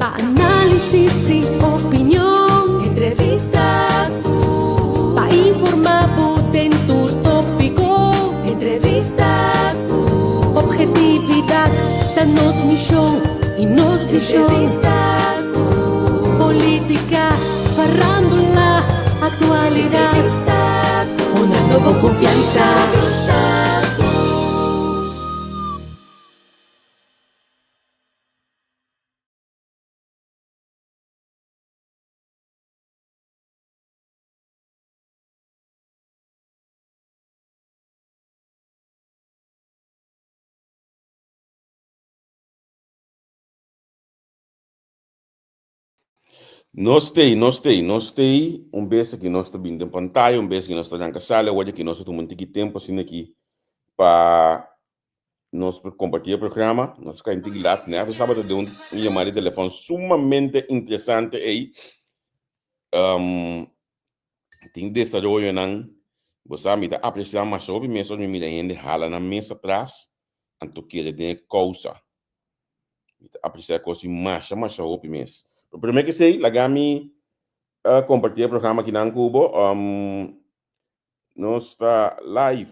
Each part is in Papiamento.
Pa análisis i opinion. Entrevista ku. Pa informá bo den tur tópiko. Entrevista ku. Objetividat ta nos mishon i nos vishon. Entrevista ku. Polítika, farándula, aktualidat. Entrevista ku. Dunando bo konfiansa. Entrevista ku. Nos t'ei, nos t'ei, nos t'ei, un bes aki nos ta bini den pantaya, un bes aki nos ta ranka sali, awor aki nos ta tuma un tiki tempu asina aki pa nos por kompartí e programa. Nos a kai un tiki lat, nèt nos tabata den un yamada di telefòn sumamente interesante ei. Tin desaroyonan, bo sa mi ta apresiá masha hopi mes ora mi mira hende hala nan mes atras anto kere den e kousa. Mi ta apresiá e kos ei masha masha hopi mes. Pero promé ke esei laga mi kompartí e programa akinan ku bo. Nos ta live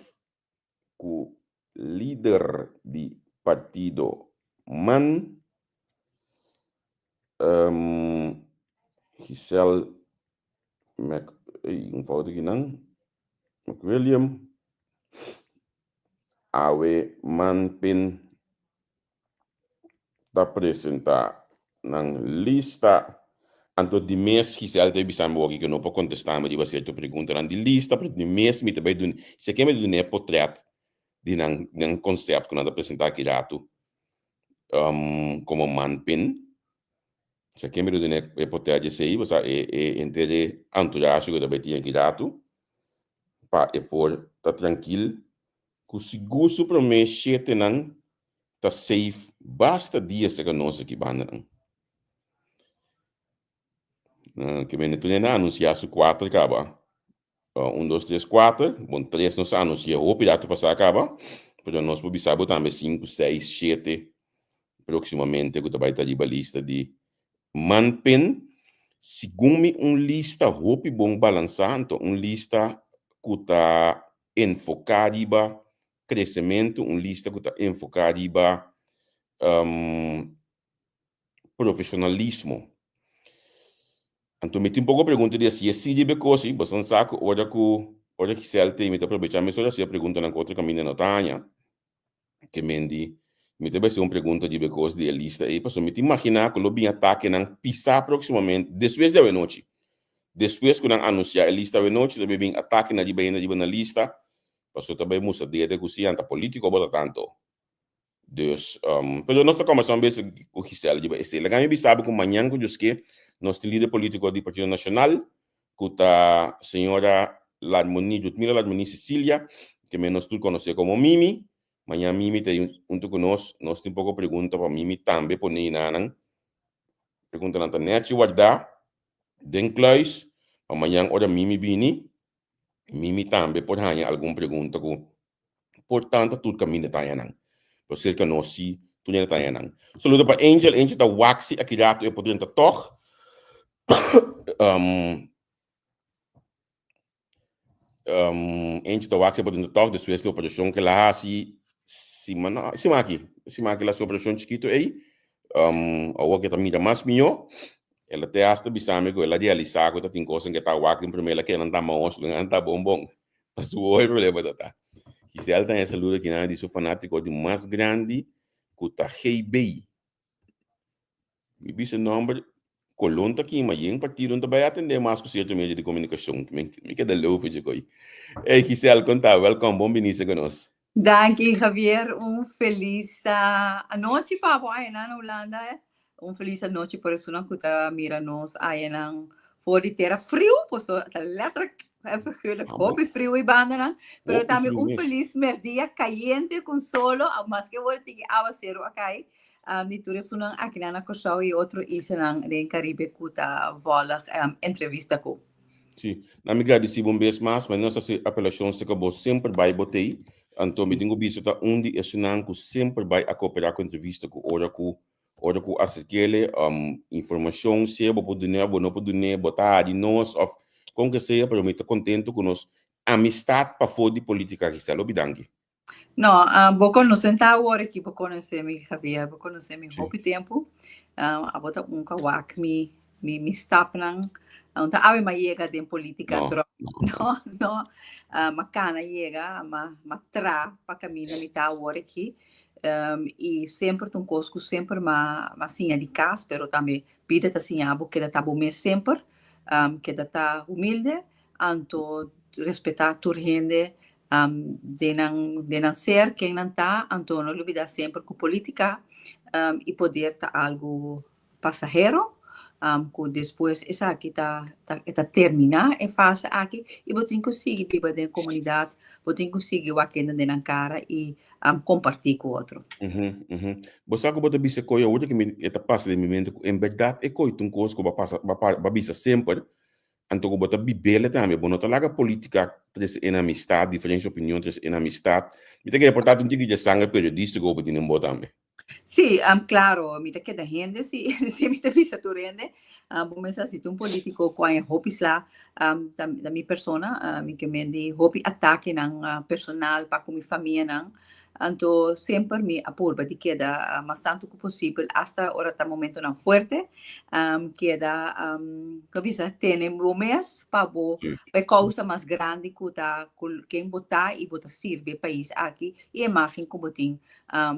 ku lider di partido man, Giselle Mc, ey, un fout aki nan, McWilliam, awe man pin ta presenta nan lista. Anto di mes Giselle ta bisa mi wak ku no por kontestá mi riba sierto preguntanan di lista, pero di mes mi ta bai duna, si ke mi ta duna e potret di nan nan konsèpt ku nan ta presentá aki ratu komo manpin. Si ke mi ta duna e potret di esei, bo sa e e henter e entourage ku ta bai tin aki ratu pa e por ta trankil ku sigur su promé shetenan ta safe basta dia serka nos aki bandanan. Ke mende tur hende a anunsiá su kuater kaba. Un, dos, tres, kuater. Bon, tres nos a anunsiá hopi ratu pasá kaba, pero nos por bisa bo tambe sinku, seis, shete próksimamente ku ta bai ta riba lista di Manpen. Segun mi un lista hopi bon balansá, anto un lista ku ta enfoká riba kresementu, un lista ku ta enfoká riba profeshonalismo. Anto mi tin poko pregunta di hasi e si riba e kos ei, boso sa ku ora ku ora Giselle ta ei mi ta probechá mesora hasi e preguntanan ku otro kaminda no ta haña. Ke men di mi ta bai hasi un pregunta riba e kos di e lista ei, pasobra mi ta imaginá ku lo bin atakenan pisá próksimamente despues di awenochi. Despues ku nan anunsiá e lista awenochi lo bai bin atakenan riba hende riba nan lista, pasobra ta bai mustra dede ku si anta polítiko bo ta tanto. Dus, pero nos ta kòmbersá un bes ku Giselle riba esei. Laga mi bisa bo ku mañan ku Dios ke, nos tin lider polítiko di Partido Nashonal, ku ta señora Larmonie, Ludmila Larmonie Cecilia, ke men nos tur konosé komo Mimi. Mañan Mimi ta ei huntu ku nos. Nos tin poko pregunta pa Mimi tambe pone enanan. Preguntanan ta nèchi wardá den kluis pa mañan ora Mimi bini, Mimi tambe por haña algun pregunta ku por tanta tur kaminda ta haña nan. Pero serka nos si tur hende ta haña nan. Saludo pa Angel. Angel ta wak si aki rato e por drenta tòg. Angel ta wak si e por drenta tòg despues di operashon ku el a hasi siman siman aki. Siman aki el a hasi operashon chikitu ei. Awor ku e ta mira mas mihó. El a te hasta bisa mi ku el a realisá ku ta tin kosnan ku e ta wak den promé el a kere nan ta maos, nan ta bon bon. Pa su hoy problema ta ta. Giselle ta haña saludo kinan di su fanátiko di mas grandi ku ta GB. Mi bisa e nòmber Colon ta kima yen partido no ta bai atendé mas ku sierto medio di komunikashon. Mi keda leu fecha koy. Ey Giselle kon ta? Wèlkòm, bon binisa ku nos. Danki Javier, un felis anochi pa bo ayanan na Hulanda. Un felis anochi pa esunnan ku ta mira nos ayanan for di tera friu, paso ta letterlijk en figuurlijk hopi friu e bandanan. Pero tambe un felis merdia kayente ku solo, maske awor tin awaseru a kai. Di tur esunnan akinan na Kòrsou i otro islanan den Karibe ku ta vòlg entrevista ku. Sí, na mi gradisí bo un bes mas, ma nos hasi apelashon serka bo semper bai bo t'ei, anto mi tin ku bisa ta un di esunnan ku semper bai a koperá ku entrevista ku ora ku. Ora ku aserk'ele, informashon sea bo por dun'é òf bo no por dun'é, bo ta hari nos òf kon ke sea, pero mi ta kontentu ku nos amistat pafó di polítika, Giselle. Hopi danki. No, bo konosé ta awor aki, bo konosé mi, Javier, bo konosé mi hopi tempu. Abo ta un ku a wak mi mi mi stapnan. No ta awe m'a yega den polítika No, dròk. no, no. No, no. M'a kana yega, m'a m'a tra pa kaminda mi ta awor aki. I semper ta un kos ku semper m'a m'a siña di kas, pero tambe bida ta siña bo keda ta bo mes semper, keda ta humilde, anto respetá tur hende den nan den nan ser ken nan ta, anto no lubida semper ku politica i poder ta algu pasahero, ku despues esaki ta e ta termina e fase aki i bo tin ku sigui biba den komunidat, bo tin ku sigui wak hende den nan kara i kompartí ku otro. Bo sa ku bo ta bisa koe awor ku e ta pasa den mi mente ku en bèrdat e koe ta un kos ku bo a pasa bo a bisa semper Anto ku bo ta bibele tambe, bo no ta laga politica trese enemistad, diferencia opinion trese enemistad. Mi ta kere por ta un tiki dje sanger periodístico bo tin den bo tambe. Sí, claro, mi ta keda hende, sí, sí, mi ta bisa tur hende. Bo mester si ta un politico cu haña hopi sla, ta, ta mi persona, mi ke men di hopi atakenan personal pa cu mi famianan. Anto semper mi a purba di keda mas tantu ku posibel, asta ora ta momentonan fuerte, keda, ku a bisa, tene bo mes pa bo pa e kousa mas grandi ku ta ku ken bo ta i bo ta sirbi e pais aki i e imágen ku bo tin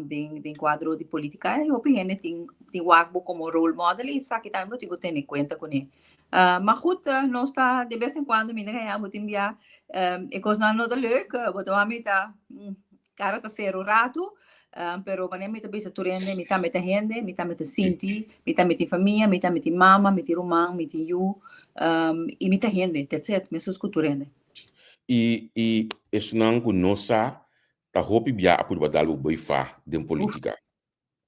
den den kuadro di polítika. E hopi hende tin tin wak bo komo role model i esaki tambe bo tin ku tene kuenta kuné. Ma goed, nos ta de bes en kuando mi ta haña bo tin bia e kosnan no ta leuk, bo ta wak mi ta kara ta sera un ratu, pero manera mi ta bisa tur hende, mi tambe ta hende, mi tambe ta sinti, mi tambe tin famia, mi tambe tin mama, mi tin ruman, mi tin yu, i mi ta hende, that's it, mesun ku tur hende. I i esnan ku no sa ta hopi bia a purba dal bo boi fa den politika.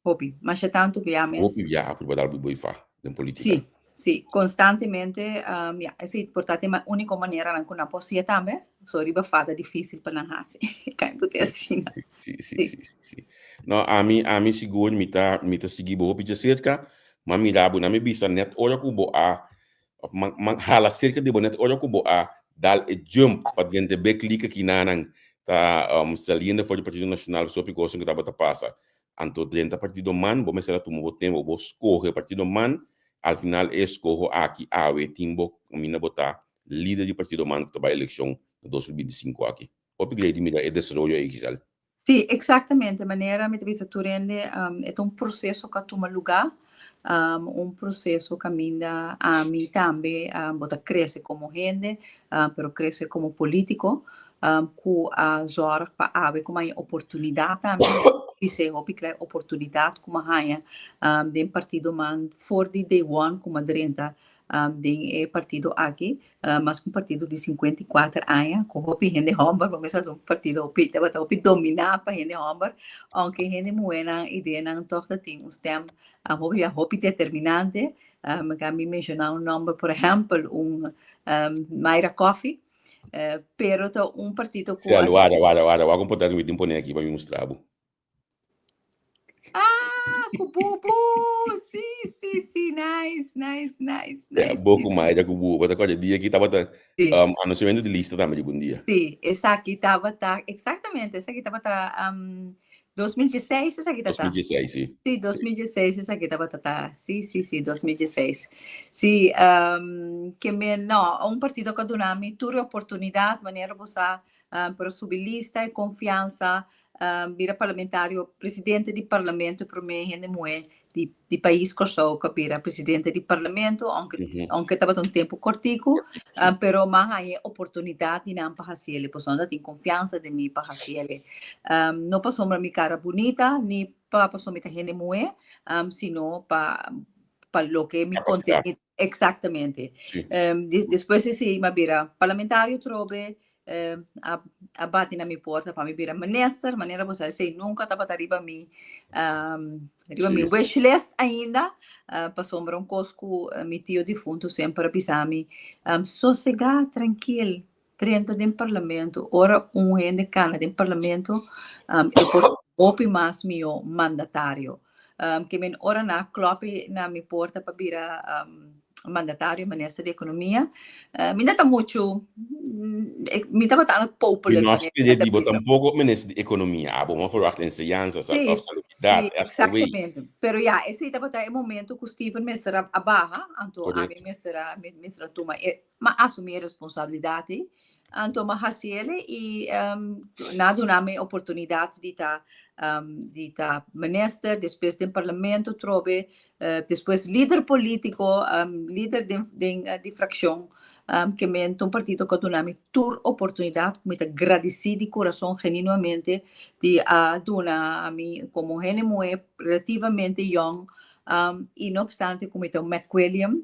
Hopi, masha tantu bia mes. Hopi bia a purba dal bo boi fa den politica. Sí, sí, constantemente, um, ja, esei por ta e único maneranan ku nan por hasié tambe, so riba fa ta difícil pa nan hasi, kan bo te asina. Sí, sí, sí, sí, sí, sí. No, ami, ami sigur mi ta, mi ta sigui bo hopi djaserka, m'a mira bo, nan mi bisa net ora ku bo a Of man man hala cerca di bo net ora cu bo a dal e jump pa drenta be clica kinanan ta um, saliendo for di Partido Nacional so picoso cu tabata pasa. Anto drenta Partido Man, bo mester a tuma bo tempo, bo scoge Partido Man, al final e escoho aki awe tin bo caminda bo ta lider di Partido Man cu ta bay eleccion na 2025 aki. Hopi grei di mira e desaroyo ey, Giselle. Sí, exactamente. Manera mi ta bisa tur hende, e ta un proceso cu a tuma luga, un proceso caminda ami tambe bo ta crece como hende, pero crece como politico, cu a zorg pa awe cu mi haña oportunidad tambe, bis'e hopi kla e oportunidad cu mi a haña den partido man for di day one cu mi a drenta den e partido aki. Mas ku un partido di 54 aña ku hopi hende hòmber, bo mester un partido hopi tabata hopi dominá pa hende hòmber, ounke hende muhénan ideanan tòg ta tin un stèm hopi bia hopi determinante. Mi ka mi menshoná un nòmber por ehèmpel un Mayra Coffie, pero ta un partido ku Sel, warda, warda, warda, wak un portada ku mi tin pone aki pa mi mustra bo. Ah, ku bubu! Sí, sí, sí, nice, nice, nice, Ja, nice. bo ku Mayra ku bubu. Bo ta kòrda dia ki tabata Sí. um, anunciamento di lista tambe di bun dia. Sí, esaki tabata, exactamente, esaki tabata um, 2016, esaki tata. 2016, sí. Sí, 2016 esaki tabata ta. Sí, sí, sí, 2016. Sí, um, ke me, no, un partido ku a duna mi tur e oportunidat, manera bo sa, um, pero subi lista e konfiansa, bira parlamentario, presidente di parlamento, promé hende muhé di di pais Kòrsou ku a bira presidente di parlamento, ounke ounke tabata un tempu kòrtiku, pero m'a haña e oportunidat di nan pa hasi el, pasobra nan ta tin konfiansa den mi pa hasi el. No pasobra mi kara bunita, ni pa pasobra mi ta hende muhé, sino pa pa loke mi kontenido, eksaktamente. Despues di esei m'a bira parlamentario atrobe, a a bati na mi porta pa mi bira minister, manera bo sa esei nunca tabata riba mi riba mi wish list ainda, pasobra un cos cu mi tio difunto semper a bisa mi, sosega trankil, drenta den parlamento, ora un hende cana den parlamento e por hopi mas mihó mandatario. Ke men ora nan a klòpi na mi porta pa bira mandatario, minister di ekonomia, mi no ta muchu, mi tabata aan het popelen. Mi no a spera di bo tampoko minister di ekonomia, abo bo a verwacht enseñansa òf salubridat, Sí, exactamente. Pero ya, esei tabata e momento ku Steven mester a baha, anto ami mester a mester a tuma e, m'a asumí e responsabilidat ei, anto m'a hasi el i nan a duna mi e oportunidat di ta di ta minister, despues den parlamento trobe, despues lider polítiko, lider den den di frakshon, ke men ta un partido ku a duna mi tur oportunidat, ku mi ta gradisí di kurason genuinamente di a duna mi komo hende muhé relativamente yòn, i no opstante ku mi ta un McWilliam,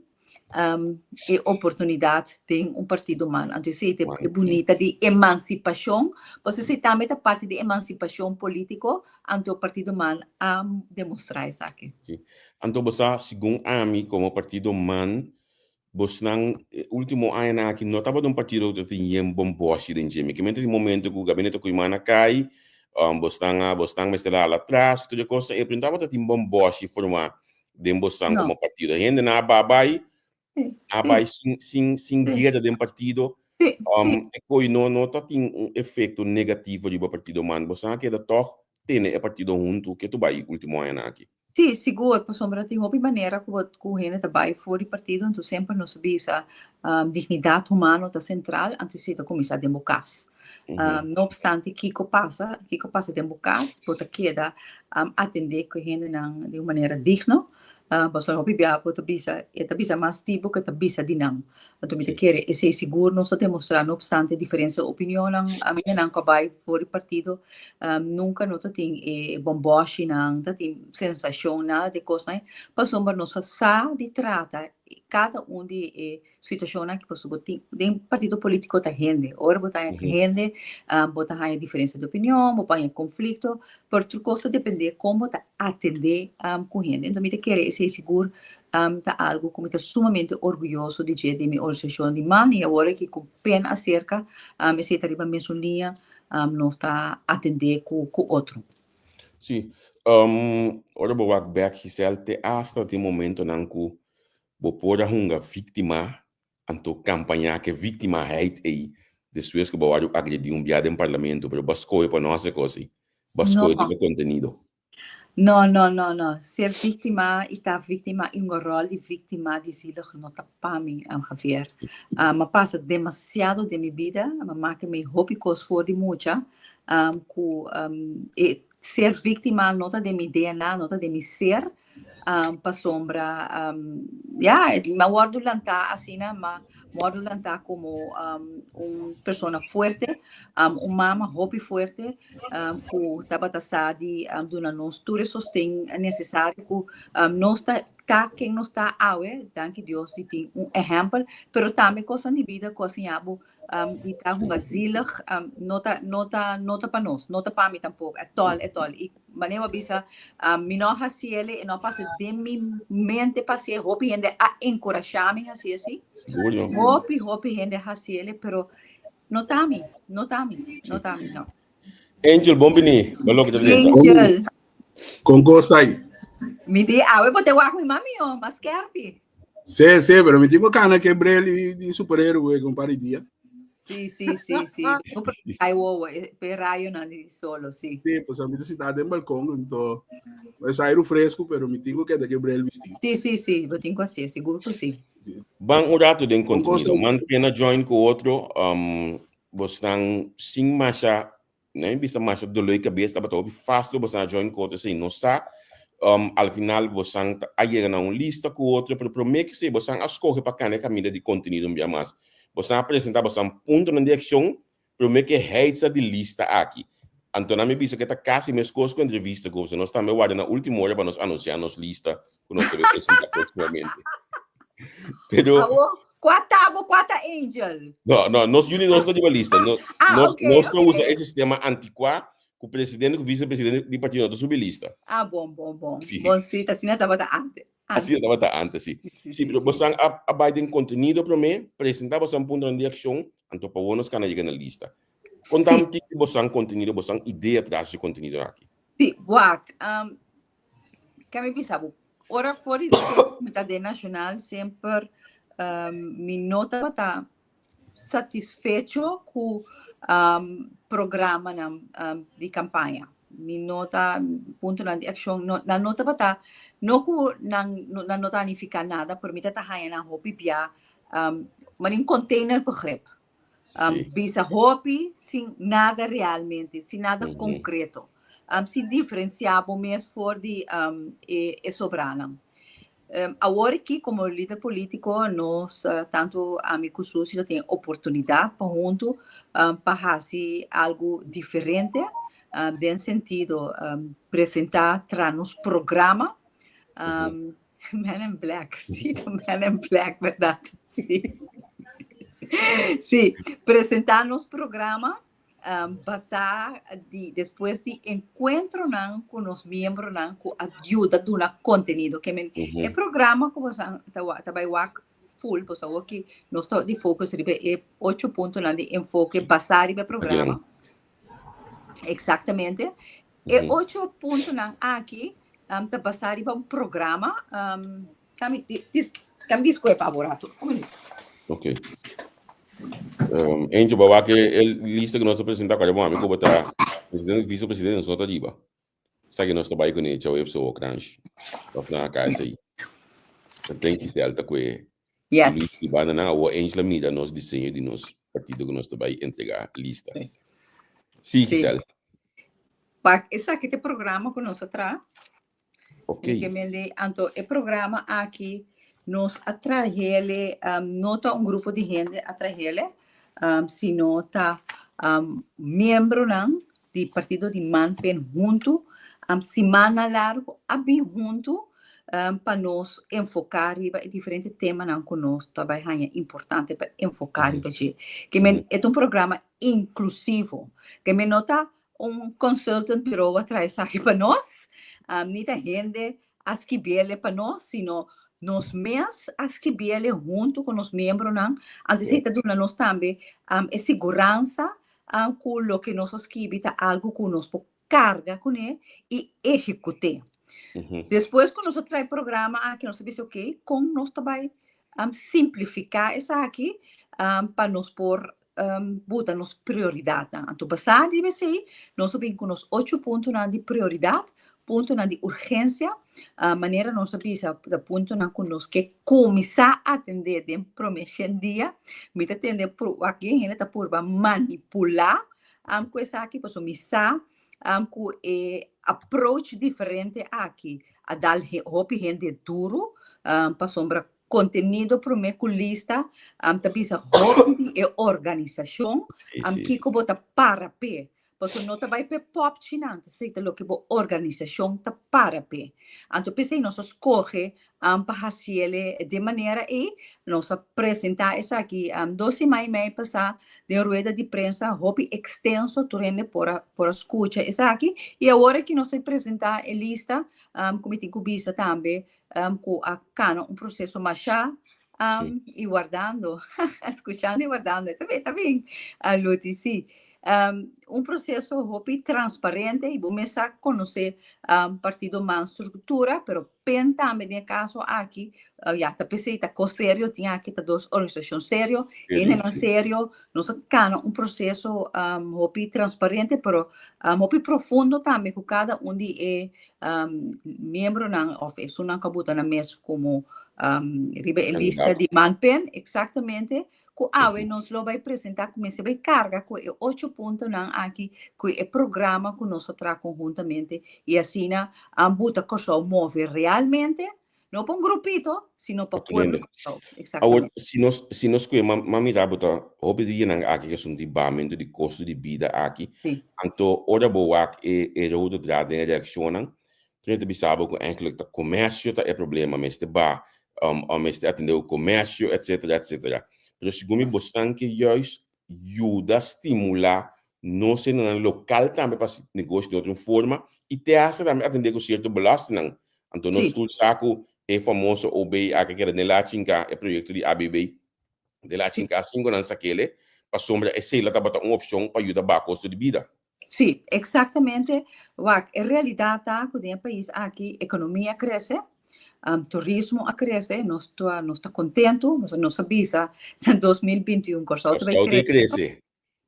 e oportunidat den un partido man. Anto esei ta e bunita di emansipashon, pasobra esei tambe ta parti di emansipashon polítiko, anto partido man a demostrá esaki. Sí. Anto bo sa, segun ami komo partido man, bosnan e último añanan aki no tabata un partido ku ta tin yen bombòshi den dje. Mi ke mester tin momento ku gabinete Koeiman a kai, bosnan a bosnan mester a hala atras, tur e kosnan ei, pero no tabata tin bombòshi formá den bosnan No. komo partido. Hendenan a ba bai, Sí, a sí. bai sin sin sin Sí. guera den partido. Sí, sí. E koi no no ta tin un efekto negativo riba partido man. Bosnan a keda tòg tene e partido huntu ke tu bai último añanan aki. Sí, sigur, pasobra tin hopi manera ku bo ku hende ta bai for di partido, anto semper nos a bisa dignidat humano ta sentral, anto esei ta kuminsá den bo kas. No obstante kiko pasa, kiko pasa den bo kas, bo ta keda atendé ku e hendenan di un manera digno. Pasobra hopi bia bo ta bisa, e ta bisa mas di bo ku e ta bisa di nan. Anto mi ta kere esei sigur nos ta demostrá, no obstante diferensia opinionnan, hendenan ku a bai for di partido nunka no ta tin e bombòshinan, ta tin sensashon, nada di e kosnan ei, pasobra nos a sa di trata kada un di e situashonnan aki, pasobra bo tin den partido polítiko ta hende, ora bo ta haña hende bo ta haña diferensia di opinion, bo por haña konflikto, pero tur kos ta dependé kon bo ta atendé ku hende. Enton mi ta kere esei sigur ta algu ku mi ta sumamente orguyoso di dje den mi organisashon di man i awor aki ku pen aserka esei ta riba mesun liña nos ta atendé ku ku otro. Sí, ora bo wak bek Giselle te asta tin momentonan ku bo por a hunga víktima anto kampañá ku e víktimaheid ei despues ku bo a wòrdu agredí un bia den parlamento pero bo a skohe pa no hasi e kos ei, bo a skohe No. riba kontenido. No, no, no, no. Ser víktima i ta víktima i un ròl di víktima di zielig no ta pa mi, Javier. M'a pasa demasiado den mi bida, m'a maka mi hopi kos for di mucha, ku e ser víktima no ta den mi DNA, no ta den mi ser, pasobra ya, mi a wòrdu lantá asina, m'a wòrdu lantá komo un persona fuerte, un mama hopi fuerte ku tabata sa di duna nos tur e sosten nesesario ku nos ta ta ken nos ta awe, danki Dios di tin un ehèmpel, pero tambe kosnan di bida ku a siña bo di ta hunga zielig no ta no ta no ta pa nos, no ta pa mi tampoko, ètòl ètòl. I manera bo a bisa mi no a hasi el, e no a pasa den mi mente pa hasié, hopi hende a enkurashá mi hasi así, hopi hopi hende a hasi el, pero no ta mi, no ta mi, no ta mi, no. Angel, bon bini. Bo loke ta bini. Angel. Con cosa ahí? Mi di awe bo te wak mi mami o mas skerpi. Sí, sí, pero mi tengo cana que brel di, di superhéroe con par di dia. Sí, sí, sí, sí. Ai wowo, eh, pe rayo nan di solo, sí. Sí, pues a mi ta sentado den balcón, entonces es aire fresco, pero mi tengo que que brel vestido. Sí, sí, sí, bo tengo así, seguro que sí. Ban un rato den Con contenido. cosa- Man pena join ku otro. Bosnan sin masha, no mi bisa masha dolor di kabes, tabata hopi fácil bosnan a join ku otro esei no sa. Al final bosnan a yega na un lista ku otro, pero promé ku esei bosnan a skohe pa kanda e kaminda di kontenido un bia mas. Bosnan a presentá bosnan puntonan di akshon promé ku e heitsa di lista aki. Anto nan mi bisa ku e ta kasi meskos ku entrevista ku boso. Nos tambe warda na último ora pa nos anunsiá nos lista ku nos ta bai presentá próksimamente. Pero. Awo, kua ta bo, kua ta Angel? No, no, nos yuli nos no riba lista. No, Ah, nos, ok, nos ta ok. usa e sistema antikuá ku presidente ku visepresidente di partido no ta subi lista. Ah, bon, bon, bon. Sí. Bon, sí, ta asina tabata antes. Asina Antes. tabata antes, sí. Sí, Sí, sí, pero sí. bosan a, a bai den kontenido promé, presentá bosan puntonan di akshon, anto pa wou nos kana yega na lista. Konta Sí. un tiki bosan kontenido, bosan idea tras di kontenido aki. Sí, wak. Ke mi bisa bo, ora for di mi ta den Nacional semper mi no tabata satisfecho ku programanan di kampaña. Mi no ta puntonan di akshon no nan no tabata no ku nan nan no ta nifiká nada pero mi ta ta haña nan hopi bia manera un containerbegrip. Bisa hopi sin nada realmente, sin nada konkreto. Sin diferensiá bo mes for di e sobranan. Awor aki komo lider polítiko nos tantu ami ku Susi lo tin oportunidat pa huntu pa hasi algu diferente den sentido presentá tra nos programa. Men in Black, sí, ta Men in Black, bèrdat? Sí. Sí, presentá nos programa basá di despues di enkuentronan ku nos miembronan ku a yuda duna kontenido. Ke men e programa ku boso ta bai wak full, boso awor ki nos ta di focus riba e ocho puntonan di enfoke basá riba e programa. Exactamente. E ocho puntonan aki ta basá riba un programa. Kami, kami disculpa un rato. Un minuto. Ok. Angel, bawa ke e lista ku nos a presentá kòrda bo ami ku bo ta presidente, vicepresidente nos no ta riba. Sa ke nos ta bai kuné djaweps o kranshi. Òf nan a kai esei. Ta ten Giselle ta kue Yes. Luis di banda nan awor Angel a mira nos diseño di nos partido ku nos ta bai entregá lista. Sí, Sí. Giselle. Pa esaki ta e programa ku nos a traha. Ok. Mi ke mende, anto e programa aki nos a trahele, no ta un grupo di hende a trahele, sino ta miembronan di partido di Manpen huntu, simannan largu a bin huntu pa nos enfoká riba e diferente temanan ku nos ta bai haña importante pa enfoká riba dje. Ke men e ta un programa inklusivo, ke men no ta un consultant bureau a traha esaki pa nos, ni ta hende a skibiele pa nos, sino nos mes a skibiele huntu ku nos miembronan. Antes esei ta duna nos tambe e siguransa ku loke nos a skibi ta algu ku nos por karga kuné i ehekut'é. Despues ku nos a traha e programa aki, nos a bisa oke, kon nos ta bai simplifiká esaki pa nos por buta nos prioridatnan. Anto basá riba esei, nos a bin ku nos ocho puntonan di prioridat, puntonan di urgensia, manera nos a bisa ta puntonan ku nos ke kuminsá atendé den promé shen dia. Mi ta tende wak yen hende ta purba manipulá ku esaki pasobra mi sa ku e approach diferente aki a dal hopi hende duru pasobra Kontenido promé ku lista ta bisa hopi di e organisashon kiko bo ta para p'e. Pasobra no ta bai p'e pòpchinan, ta sita loke bo organisashon ta para p'e. Anto p'esei nos a skohe pa hasiel den manera ei. Nos a presentá esaki dos siman i mei pasá den rueda di prensa hopi ekstenso, tur hende por a por a skucha esaki. I awor aki nos ta presentá e lista ku mi tin ku bisa tambe ku a kana un proseso masha i wardando, skuchando i wardando, ta bien, ta bien, Luti, sí. Un proseso hopi transparente i bo mes a konosé Partido Man struktura, pero pen tambe den e kaso aki, ya ta p'esei ta kos serio tin aki, ta dos organisashon serio, hendenan serio, nos a kana un proseso hopi transparente, pero hopi profundo tambe ku kada un di e miembronan of esunnan ku a buta nan mes komo riba e lista di manpen, eksaktamente, ku awe nos lo bai presentá ku mester bai karga ku e ocho puntonan aki ku e programa ku nos a traha konhuntamente i asina buta Kòrsou move realmente, no pa un grupito, sino pa pueblo Kòrsou. Awor, si nos si nos kue ma mira bo ta hopi dianan aki ku esun di bamentu di kosto di bida aki, anto ora bo wak e e rode draad den e reakshonnan, tur hende ta bisa bo ku eigenlijk ta komersio ta e problema, mester ba mester atende ku komersio etsetera etsetera. Pero segun mi bosnan ke juist yuda stimulá nos hendenan lokal tambe pa hasi negoshi di otro forma i te hasta tambe atendé ku sierto belastingnan. Anto nos tur sa ku e famoso OB a keda den la chinka e proyekto di ABB den la chinka sin ku nan sakele pasobra esei la tabata un opshon pa yuda baha kosto di bida. Sí, exactamente. Wak, e realidad ta ku den e pais aki ekonomia a krese, turismo a krese, nos ta nos ta kontentu, nos a bisa na 2021 Kòrsou ta bai Kòrsou ta krese. krese.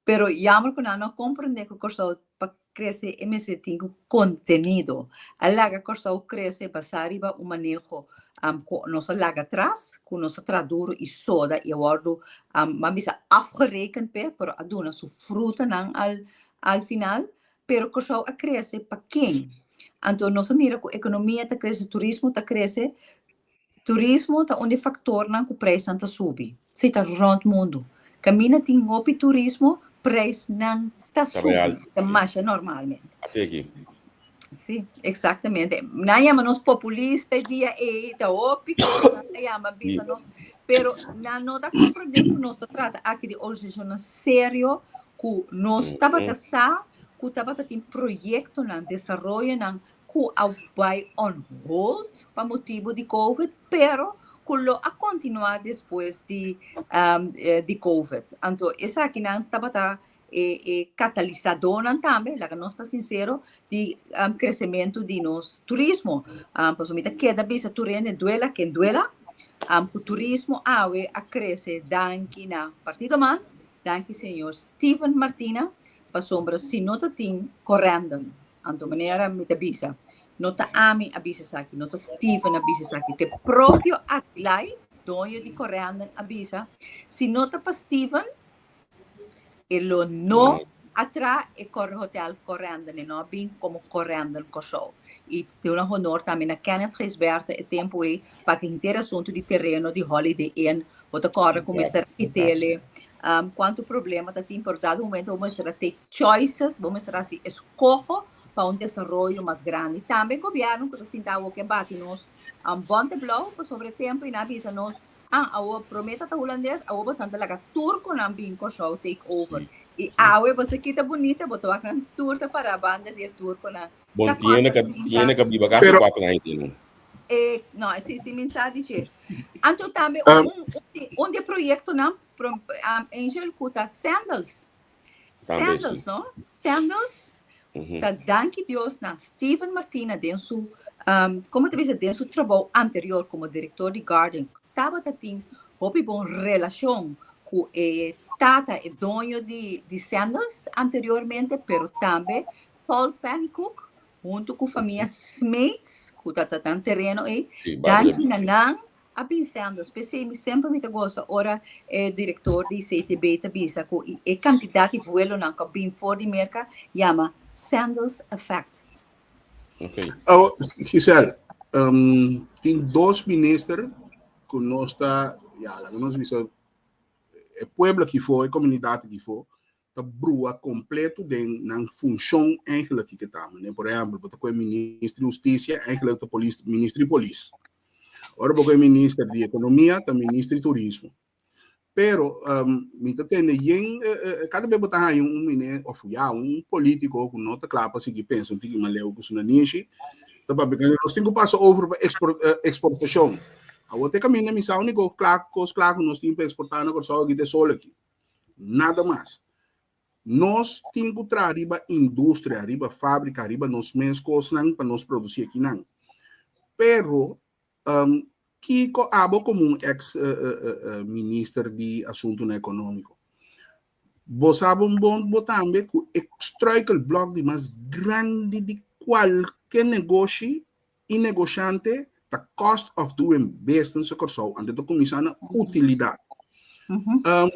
Pero jammer ku nan no a komprendé ku Kòrsou pa krese e mester tin ku kontenido. A laga Kòrsou krese basá riba un maneho ku nos a laga atras, ku nos a traha duru i soda i a wòrdu, ban bisa afgerekend p'e, pero a duna su frutanan al al final. Pero Kòrsou a krese pa ken? Anto nos a mira ku ekonomia ta krese, turismo ta krese. Turismo ta un di e faktornan ku preisnan ta subi. Esei ta rònt mundu. Kaminda tin hopi turismo, preisnan ta Ta subi. real. Ta masha normalmente. Ate aki. Sí, exactamente. Nan yama nos populista e dia ei, ta hopi kos nan ta yama bisa nos, pero nan no ta comprende ku nos ta trata aki di organisashonnan serio ku nos tabata sa ku tabata tin proyektonan, desaroyonan ku a bai on hold pa motibu di Covid, pero ku lo a kontinuá despues di di Covid. Anto esakinan tabata e e katalisadónan tambe, laga nos ta sinsero, di kresementu di nos turismo. Pasobra mi ta keda bisa tur hende duela ken duela, ku turismo awe a krese danki na Partido man, danki señor Steven Martina, pasobra si no ta tin Corendon, Anto manera mi ta bisa, no ta ami a bisa esaki, no ta Steven a bisa esaki, te propio Atilai, doño di Corendon, a bisa, si no ta pa Steven, e lo no a tra e Hotel Corendon, e no a bin komo Corendon Kòrsou. I duna honor tambe na Kenneth Gijsbertha e tempu ei pa ku henter asuntu di tereno di Holiday Inn, bo ta kòrda ku mester a kit'el, kuantu problema ta tin, pero dado momento bo mester a take choices, bo mester a hasi eskoho pa un desaroyo mas grandi. Tambe gobièrnu ku ta sinta awor ke bati nos bonte blou pasobra e tempu i nan a bisa nos, ah, awor promé ta ta hulandes, awor boso ta laga turkonan bin Kòrsou take over. I awe boso kita bunita, bo ta wak nan tur ta para banda di e turkonan. Bon, Ta tiene kòrta ka, sinta. tiene ka biba kasi Pero kuater aña tiene. Eh, no, sí, sí, mi sa dice. Anto tambe un di e proyectonan, Angel, ku ta Sandals. Tambe, Sandals, sí. no? Sandals ta danki Dios na Steven Martina den su, como ta bisa, den su trabou anterior como director di Garden, tabata tin hopi bon relacion cu e tata, e doño di Sandals anteriormente, pero tambe Paul Pennycook hunto cu famia Smeets, cu ta tan tereno ei, Sí, banda danki na nan a bin Sandals. P'esei mi semper mi ta gosa ora e director di CTB ta bisa cu e cantidad di vuelonan cu a bin for di Merca yama Sandals Effect. Okay. Oh, Giselle, tin dos minister cu nos ta, ya, laga nos bisa, e pueblo aki for, e comunidad aki for, ta brua kompleto den nan funshon eigenlijk ki ta. Mane, por ehempel, bo ta koe minister di hustisia, eigenlijk ta polis, minister di polis. Ora bo koe minister di ekonomia, ta minister di turismo. Pero um, mi ta tende yen, eh, eh, kada bes bo ta haña un mine, of ya, un politiko ku no ta kla pa sigui pensa un tiki mas leu ku su nanishi, ta papia ku nos tin ku pasa over pa export, eh, eksportashon. Awor te kaminda mi sa úniko kla, kos kla ku nos tin pa eksportá na Kòrsou aki ta e sol aki. Nada mas. Nos tin ku traha riba industria, riba fábrika, riba nos mes kosnan pa nos produsí akinan. Pero um, kiko abo komo un ex uh, uh, uh, minister di asuntunan ekonómiko, bo sa bon bon bo tambe ku e struikelblok di mas grandi di kualke negoshi i negoshante ta cost of doing business na Kòrsou, anto ta kuminsá na utilidat. Um,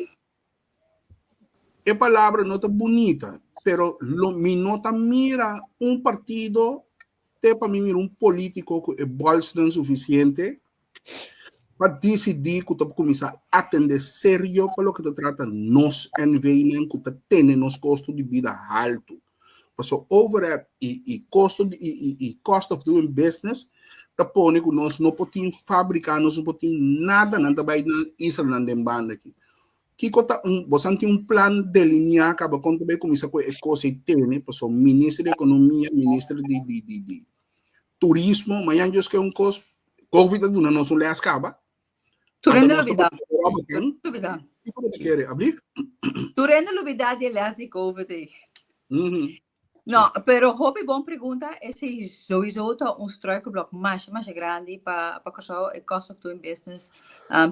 e palabra no ta bunita, pero lo, mi no ta mira un partido, te pa mi mira un polítiko ku e bolsnan sufisiente pa disidí ku ta kuminsá atendé serio pa loke ta trata nos NV-nan ku ta tene nos kosto di bida haltu. Paso overhead i i kosto di i i i cost of doing business ta pone ku nos no por tin fábrika, nos no por tin nada, nan ta bai na islanan den banda aki. Kiko ta un, bosan tin un plan delineá kaba kon ta bai kuminsá ku e kos ei tene, paso minister di ekonomia, minister di di di di turismo, mañan Dios ke un kos, Covid a duna nos un lès kaba. Tur Anto hende nos ta lubidá. pone Europa ten. Lubidá. Kiko bo ta kere, ablief? Tur hende lubidá di e lès di Covid ei. No, pero hopi bon pregunta. Esei sowieso ta un struikelblok masha masha grandi pa pa Kòrsou, e cost of doing business.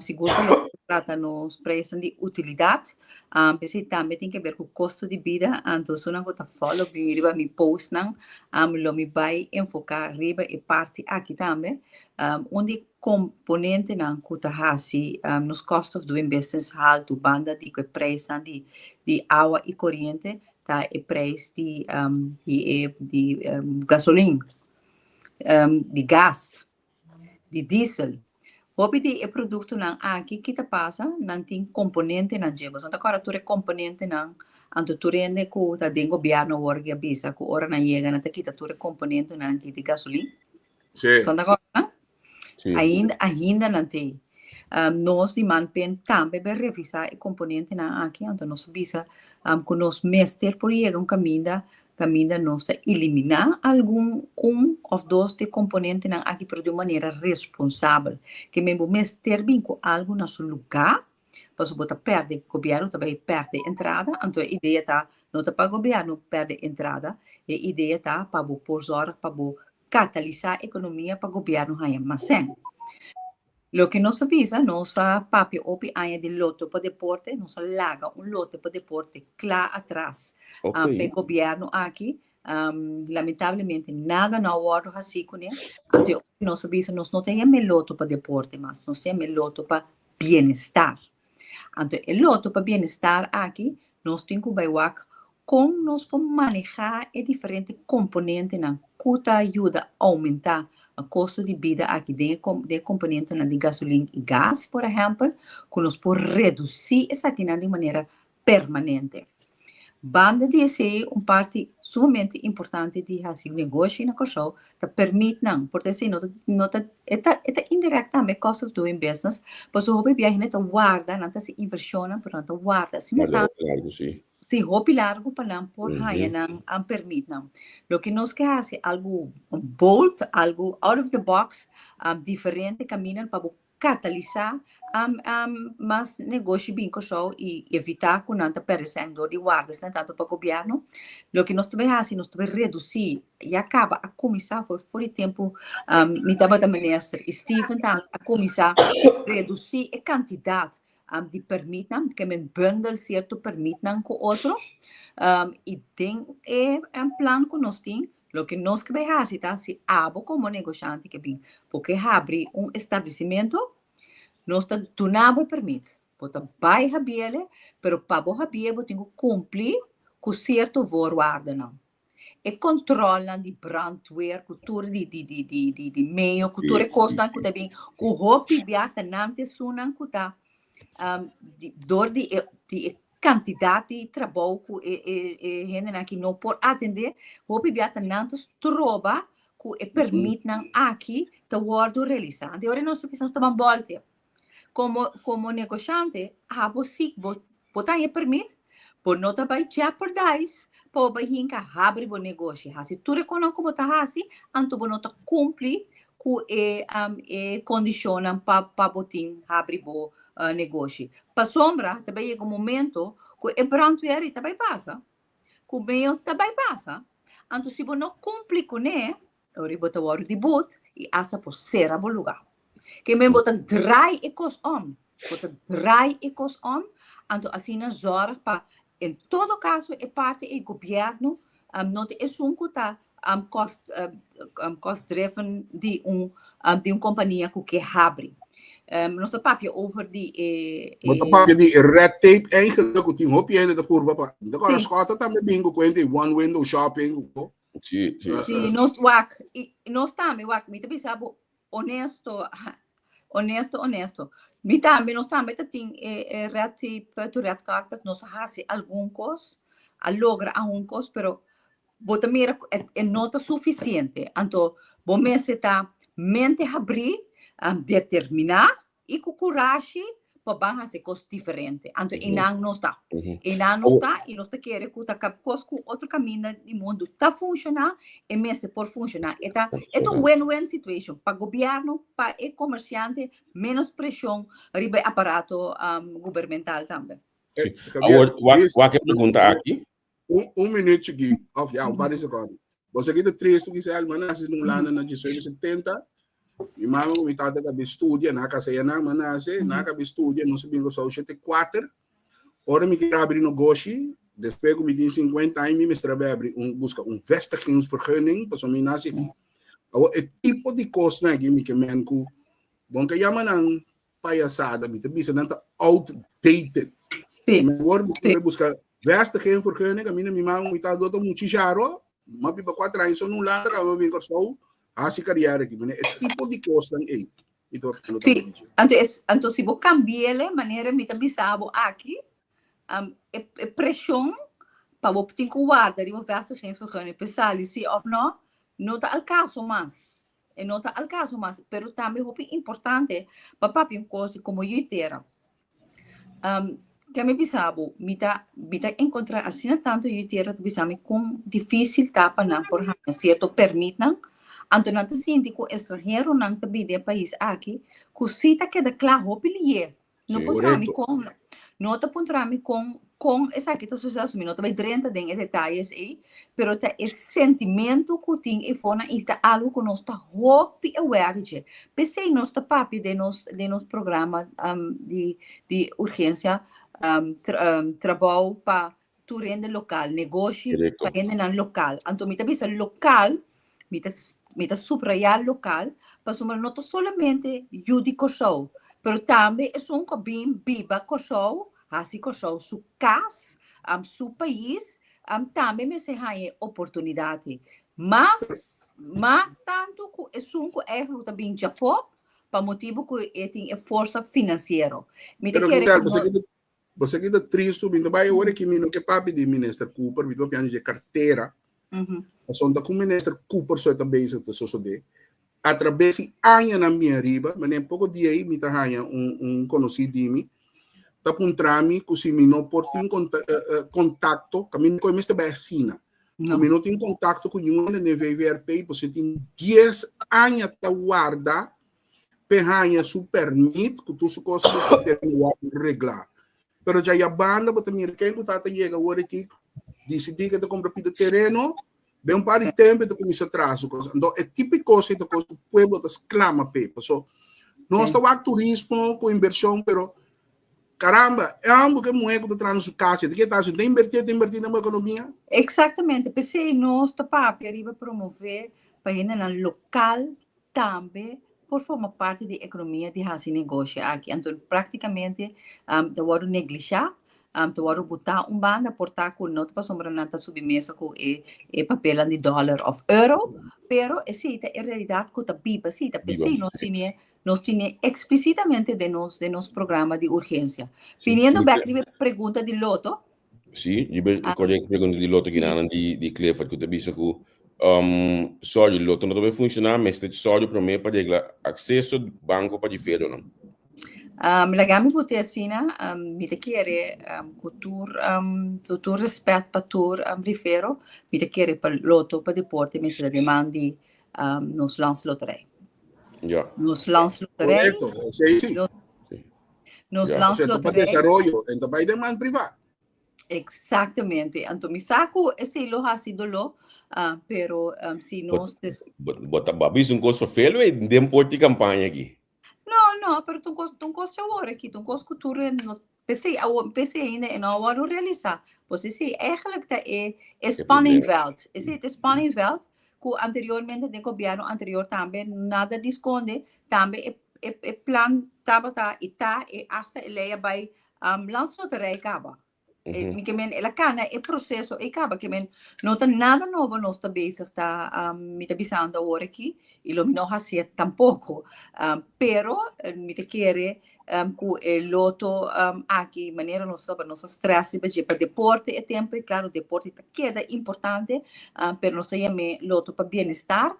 Sigur pa loke ta trata nos prijzen di utilidat. P'esei tambe tin ke ber ku kosto di bida. Anto esunnan ku ta follow mi riba mi postnan, lo mi bai enfoká riba e parti aki tambe. Un di komponentenan ku ta hasi nos cost of doing business haltu banda di ku e prijsnan di di awa i koriente ta e prijs di di e di gasolin, di gas, di diesel. Hopi di e produktonan aki ki ta pasa nan tin komponentenan dje. Boso no ta kòrda tur e komponentenan, anto tur hende ku ta den gobièrnu awor a bisa ku ora nan yega nan ta kita tur e komponentenan di gasolin. Sí. Boso no ta kòrda? Sí. Ainda, ainda nan t'ei. Nos di Manpen tambe bai revisá e komponentenan aki, anto nos a bisa ku nos mester por yega un kaminda kaminda nos ta eliminá algun un òf dos di e komponentenan aki pero di un manera responsabel. Ke men bo mester bin ku algu na su lugá pasobra bo ta pèrdè, gobièrnu ta bai pèrdè entrada, anto e idea ta no ta pa gobièrnu pèrdè entrada, e idea ta pa bo por zòrg pa bo katalisá ekonomia pa gobièrnu haña mas sèn. Loke nos a bisa, nos a papia hopi aña di loto pa deporte, nos a laga un lote pa deporte kla atras pa e gobièrnu aki. Lamentablemente nada no a wòrdu hasí kuné. Anto nos a bisa nos no ta yama e loto pa deporte mas, nos ta yama e loto pa bienestar. Anto e loto pa bienestar aki nos tin ku bai wak kon nos por manehá e diferente komponentenan ku ta yuda oumentá e kosto di bida aki den e den e komponentenan di gasolin i gas por ehèmpel, ku nos por redusí esakinan di manera permanente. Banda di esei un parti sumamente importante di hasi negoshi na Kòrsou ta permitnan, por ta esei no ta no ta e ta e ta indirect tambe cost of doing business, pasobra hopi biaha hende ta warda, nan ta hasi invershonnan pero nan ta warda asina Warda tantu hopi largu, sí. Sí, hopi largu pa nan por haña nan permitnan. Loke nos ke hasi algu bold, algu out of the box, diferente kaminda pa bo katalisá mas negoshi bin Kòrsou i evitá ku nan ta pèrdè sèn dor di warda esnan tantu pa gobièrnu. Loke nos ta bai hasi, nos ta bai redusí, ya kaba a kuminsá for for di tempu mi tabata minister i Steven tambe a kuminsá redusí e kantidat di pèrmitnan, ke men bundel sierto pèrmitnan ku otro i den e plan ku nos tin Loke nos ke bai hasi ta si abo komo negoshante ke bin bo ke habri un establisimentu, nos ta duna bo e permit. Bo ta bai habiele, pero pa bo habie bo tin ku kumpli ku sierto voorwaardennan. E kòntròlnan di brandweer ku tur di di di di di di meio ku tur e kosnan ku ta bin ku hopi bia ta nan ta esunnan ku ta dor di e di e kantidat di trabou ku e e e hendenan aki no por atendé, hopi bia ta nan ta stroba ku e permitnan aki ta wòrdu realisá. Anto e ora nos ta bisa nos ta ban bòltia. Komo komo negoshante abo si bo bo ta haña permit, bo no ta bai jeopardize pa bo bai hinka habri bo negoshi, hasi tur e konan ku bo ta hasi, anto bo no ta kumpli ku e e kondishonnan pa pa bo tin habri bo negoshi. Pasobra ta bai yega un momento ku e brandweer ei ta bai pasa, ku meo ta bai pasa, anto si bo no kumpli kuné, ora bo ta wòrdu di but i asta por sera bo lugá. Ke men bo ta draai e kos om, bo ta draai e kos om, anto asina zòrg pa en todo kaso e parti ei gobièrnu no ta esun ku ta cost cost driven di un di un kompania ku ke habri. Nos ta papia over di e Bo ta papia di e red tape eigenlijk ku tin hopi hende ta purba pa. Mi ta kòrda Schotten tambe bin ku kuenta e one window shopping. Sí, sí. Sí, nos wak, nos tambe wak, mi ta bisa bo Honesto, honesto, honesto. Mi tambe, nos tambe ta tin e, e red tape, tu red carpet, nos a hasi algun kos, a logra algun kos, pero bo ta mira ku e, e no ta suficiente. Anto, bo mester ta mente habrí, determiná i ku kurashi pa ban hasi kos diferente. Anto einan nos ta. Einan nos ta i nos ta kere ku ta kos ku otro kaminda di mundu ta funshoná, e mester por funshoná. E ta e ta un win-win situation pa gobièrnu, pa e komersiante, ménos preshon riba e aparato gubernamental tambe. Awor, wak e pregunta aki. Un minuut chiki, of ja, un par di seconde. Bo sa ki ta tristu, Giselle, mi a nase na Hulanda na 1970. Mi mama ku mi tata a kabe studia, nan a kasa ya nan, mi a nase, nan a kabe studia, nos a bin Kòrsou 74. Ora mi kier habri nogoshi, despues ku mi tin 50 aña, mi mester a bai habri un, buska un vestigingsvergunning, pasobra mi nase aki. Awor, e tipo di kosnan aki mi ke men ku bo no ta yama nan payasada, mi ta bisa nan ta outdated. Sí. Mi awor mi bai buska vestigingsvergunning, kaminda mi mama ku mi tata ta muchi sharo, mi a biba kuater aña so na Hulanda, kaba mi bin Kòrsou, hasi kariera aki. Mane e tipo di kosnan ei mi ta papia Sí, tambe dicho. anto es, anto si bo cambiele manera mi ta bisa bo aki, e, e preshon pa bo tin ku warda riba vestigingsvergunning pa sali si of no, no ta al kaso mas. E no ta al kaso mas, pero tambe hopi importante pa papia un kos komo yu tera. Ke mi bisa bo, mi ta mi ta enkontrá asina tantu yu tera ta bisa mi kon difísil ta pa nan por haña sierto pèrmitnan. Anto nan ta sinti ku estranheronan ta bini den e pais aki ku si ta keda kla hopi lié. No puntra mi kon, no ta puntra mi kon kon esaki ta suseso, mi no ta bai drenta den e detayes ei, pero ta e sentimentu ku tin eifonan i ta algu ku nos ta hopi aware di dje. P'esei nos ta papia den nos den nos programa di di urgensia trabou pa tur hende lokal, negoshi pa hendenan lokal. Anto mi ta bisa lokal, mi ta mi ta subrayá lokal, pasobra no ta solamente yu di Kòrsou, pero tambe esun ku a bin biba Kòrsou, hasi Kòrsou su kas, su pais, tambe mester haña e oportunidat ei. Mas mas tantu ku esun ku eigenlijk ta bin djafó, pa motibu ku e tin e forsa finansiero. Mi ta Pero kere Giselle, ku bo sa no ki ta bo sa ki ta tristu, mi ta bai ora ki mi no ke papia di Minister Cooper, mi ta papiando dje kartera. Pasobra ku Minister Cooper so e ta bezig ta sosodé. Atrabes di añanan bien ariba, manera poko dia ei mi ta haña un un konosí di mi ta puntra mi ku si mi no por tin kontakto, kaminda ku e mester bai asina, ku mi no tin kontakto ku niun hende den VVRP, pasobra tin dies aña ta warda p'e haña su pèrmit ku tur su kos ku mester wòrdu reglá. Pero djaya banda bo ta mira ken ku ta ta yega awor aki disidí ku e ta kumpra pida tereno, Den un par di tempu e ta kuminsá traha su kos. Anto e tipo di kos ei ta kos ku pueblo ta sklama p'e. Paso nos ta wak turismo ku invershon pero karamba e hòmber ku e muhé ku ta traha na su kas e ta ke ta hasi? Ta invertí ta invertí den bo ekonomia? Eksaktamente, p'esei nos ta papia riba promové pa hendenan lokal tambe por forma parti di ekonomia di hasi negoshi aki. Anto praktikamente ta wòrdu neglishá, ta wòrdu botá un banda por ta ku no ta pasobra nan ta subi mesa ku e e papelnan di dòler òf euro, pero esei ta e realidat ku ta biba si, ta p'esei nos tene nos tene eksplisitamente den nos den nos programa di urgensia. Biniendo bèk riba e pregunta di Lotto. Sí, riba e correcto pregunta di Lotto Guinana di, di Clifford, ku ta bisa ku um, sorry, Lotto no ta bai funciona, mester sorry prome pa regla acceso di banco pa diferonan. Laga mi bote asina, mi ta kere ku tur ku tur respet pa tur rifero, mi ta kere pa Lotto pa deporte mester ta den man di nos landsloterij. Ja. Nos landsloterij. Correcto, esei sí. Nos Ja. Osea, ta pa landsloterij. desaroyo en ta bai den man privá. Exactamente. Anto mi sa ku esei lo hasi doló, ah, pero si nos te- Bo ta babis un kos verveel wey den por di kampaña aki. No, no, pero ta un kos, ta un kos awor aki, ta un kos ku tur hende no, p'esei awo, p'esei ainda e no a wòrdu realisá. Pues esei eigenlijk ta e, e E spanningveld. Esei ta e spanningveld ku anteriormente den gobièrnu anterior tambe nada di skonde, tambe e e e plan tabata i ta e hasta e lei a bai Landsloterij kaba. E, mi ke men el a kana e proseso ei kaba ke men no ta nada nobo nos ta bezig ta mi ta bisando awor aki i lo mi no hasié tampoko. Pero mi ta kere ku e loto aki manera nos ta nos a stress riba dje pa deporte e tempu ei klaro deporte ta keda importante pero nos ta yam'é loto pa bienestar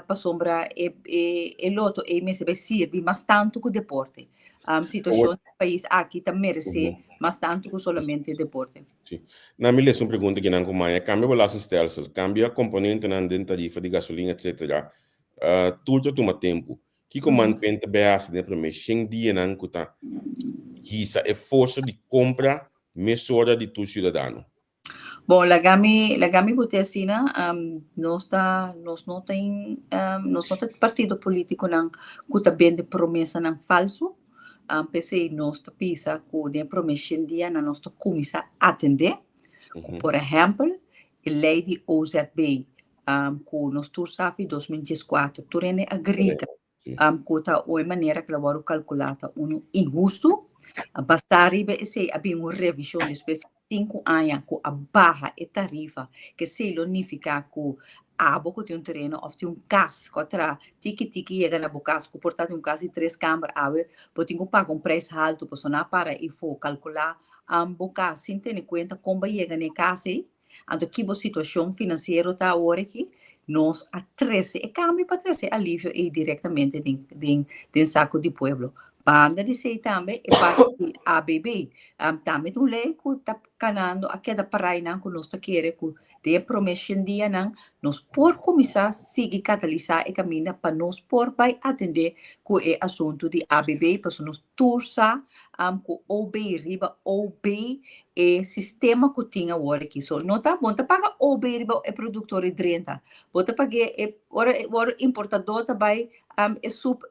pasobra e e e loto ei mester bai sirbi mas tantu ku deporte. Situashon di pais aki ta meresé mas tantu ku solamente deporte. Sí. Na mi lesa un pregunta kinan ku maya, kambia belastingstelsel, kambia komponentenan den tarifa di gasolin etcetera, tur ta tuma tempu. Kiko man penta bai hasi den e promé shen dianan ku ta hisa e forsa di kompra mesora di tur siudadano? Bon, laga mi, laga mi bote asina, um, nos ta, nos no tin, um, nos no ta partido politiconan ku ta bende promesanan falso. Um, p'esei nos ta bisa ku den prome shen dianan nos ta kuminsá atendé. Ku por ehèmpel, e lei di OZB, um, ku nos tur sa fi 2014, tur hende a grita um, ku ta un manera ku la wòrdu kalkulá ta unu inhustu. Basá riba esei a bin un revishon despues di sinku aña ku a baha e tarifa, ke esei lo nifiká ku abo ku tin un tereno òf tin un kas ku a traha tiki tiki yega na bo kas ku por ta tin un kas di tres kamber awe bo tin ku paga un preis haltu pasobra nan a para efo kalkulá um, bo kas sin tene kuenta kon bo a yega na e kas ei. Anto ki bo situashon finansiero ta awor aki? Nos a trese e kambio pa trese alivio ei direktamente den den den saku di pueblo. Banda di esei tambe e parti di ABB. Tambe ta un lei ku ta kanando a keda parainan ku nos ta kere ku den e prome shen dianan nos por kuminsá sigui katalisá e kaminda pa nos por bai atendé ku e asuntu di ABB pasobra nos tur sa ku OB riba OB e sistema ku tin awor aki. So no ta bo ta paga OB riba e produktor e drenta. Bo ta pag'é e ora ora importador ta bai e sup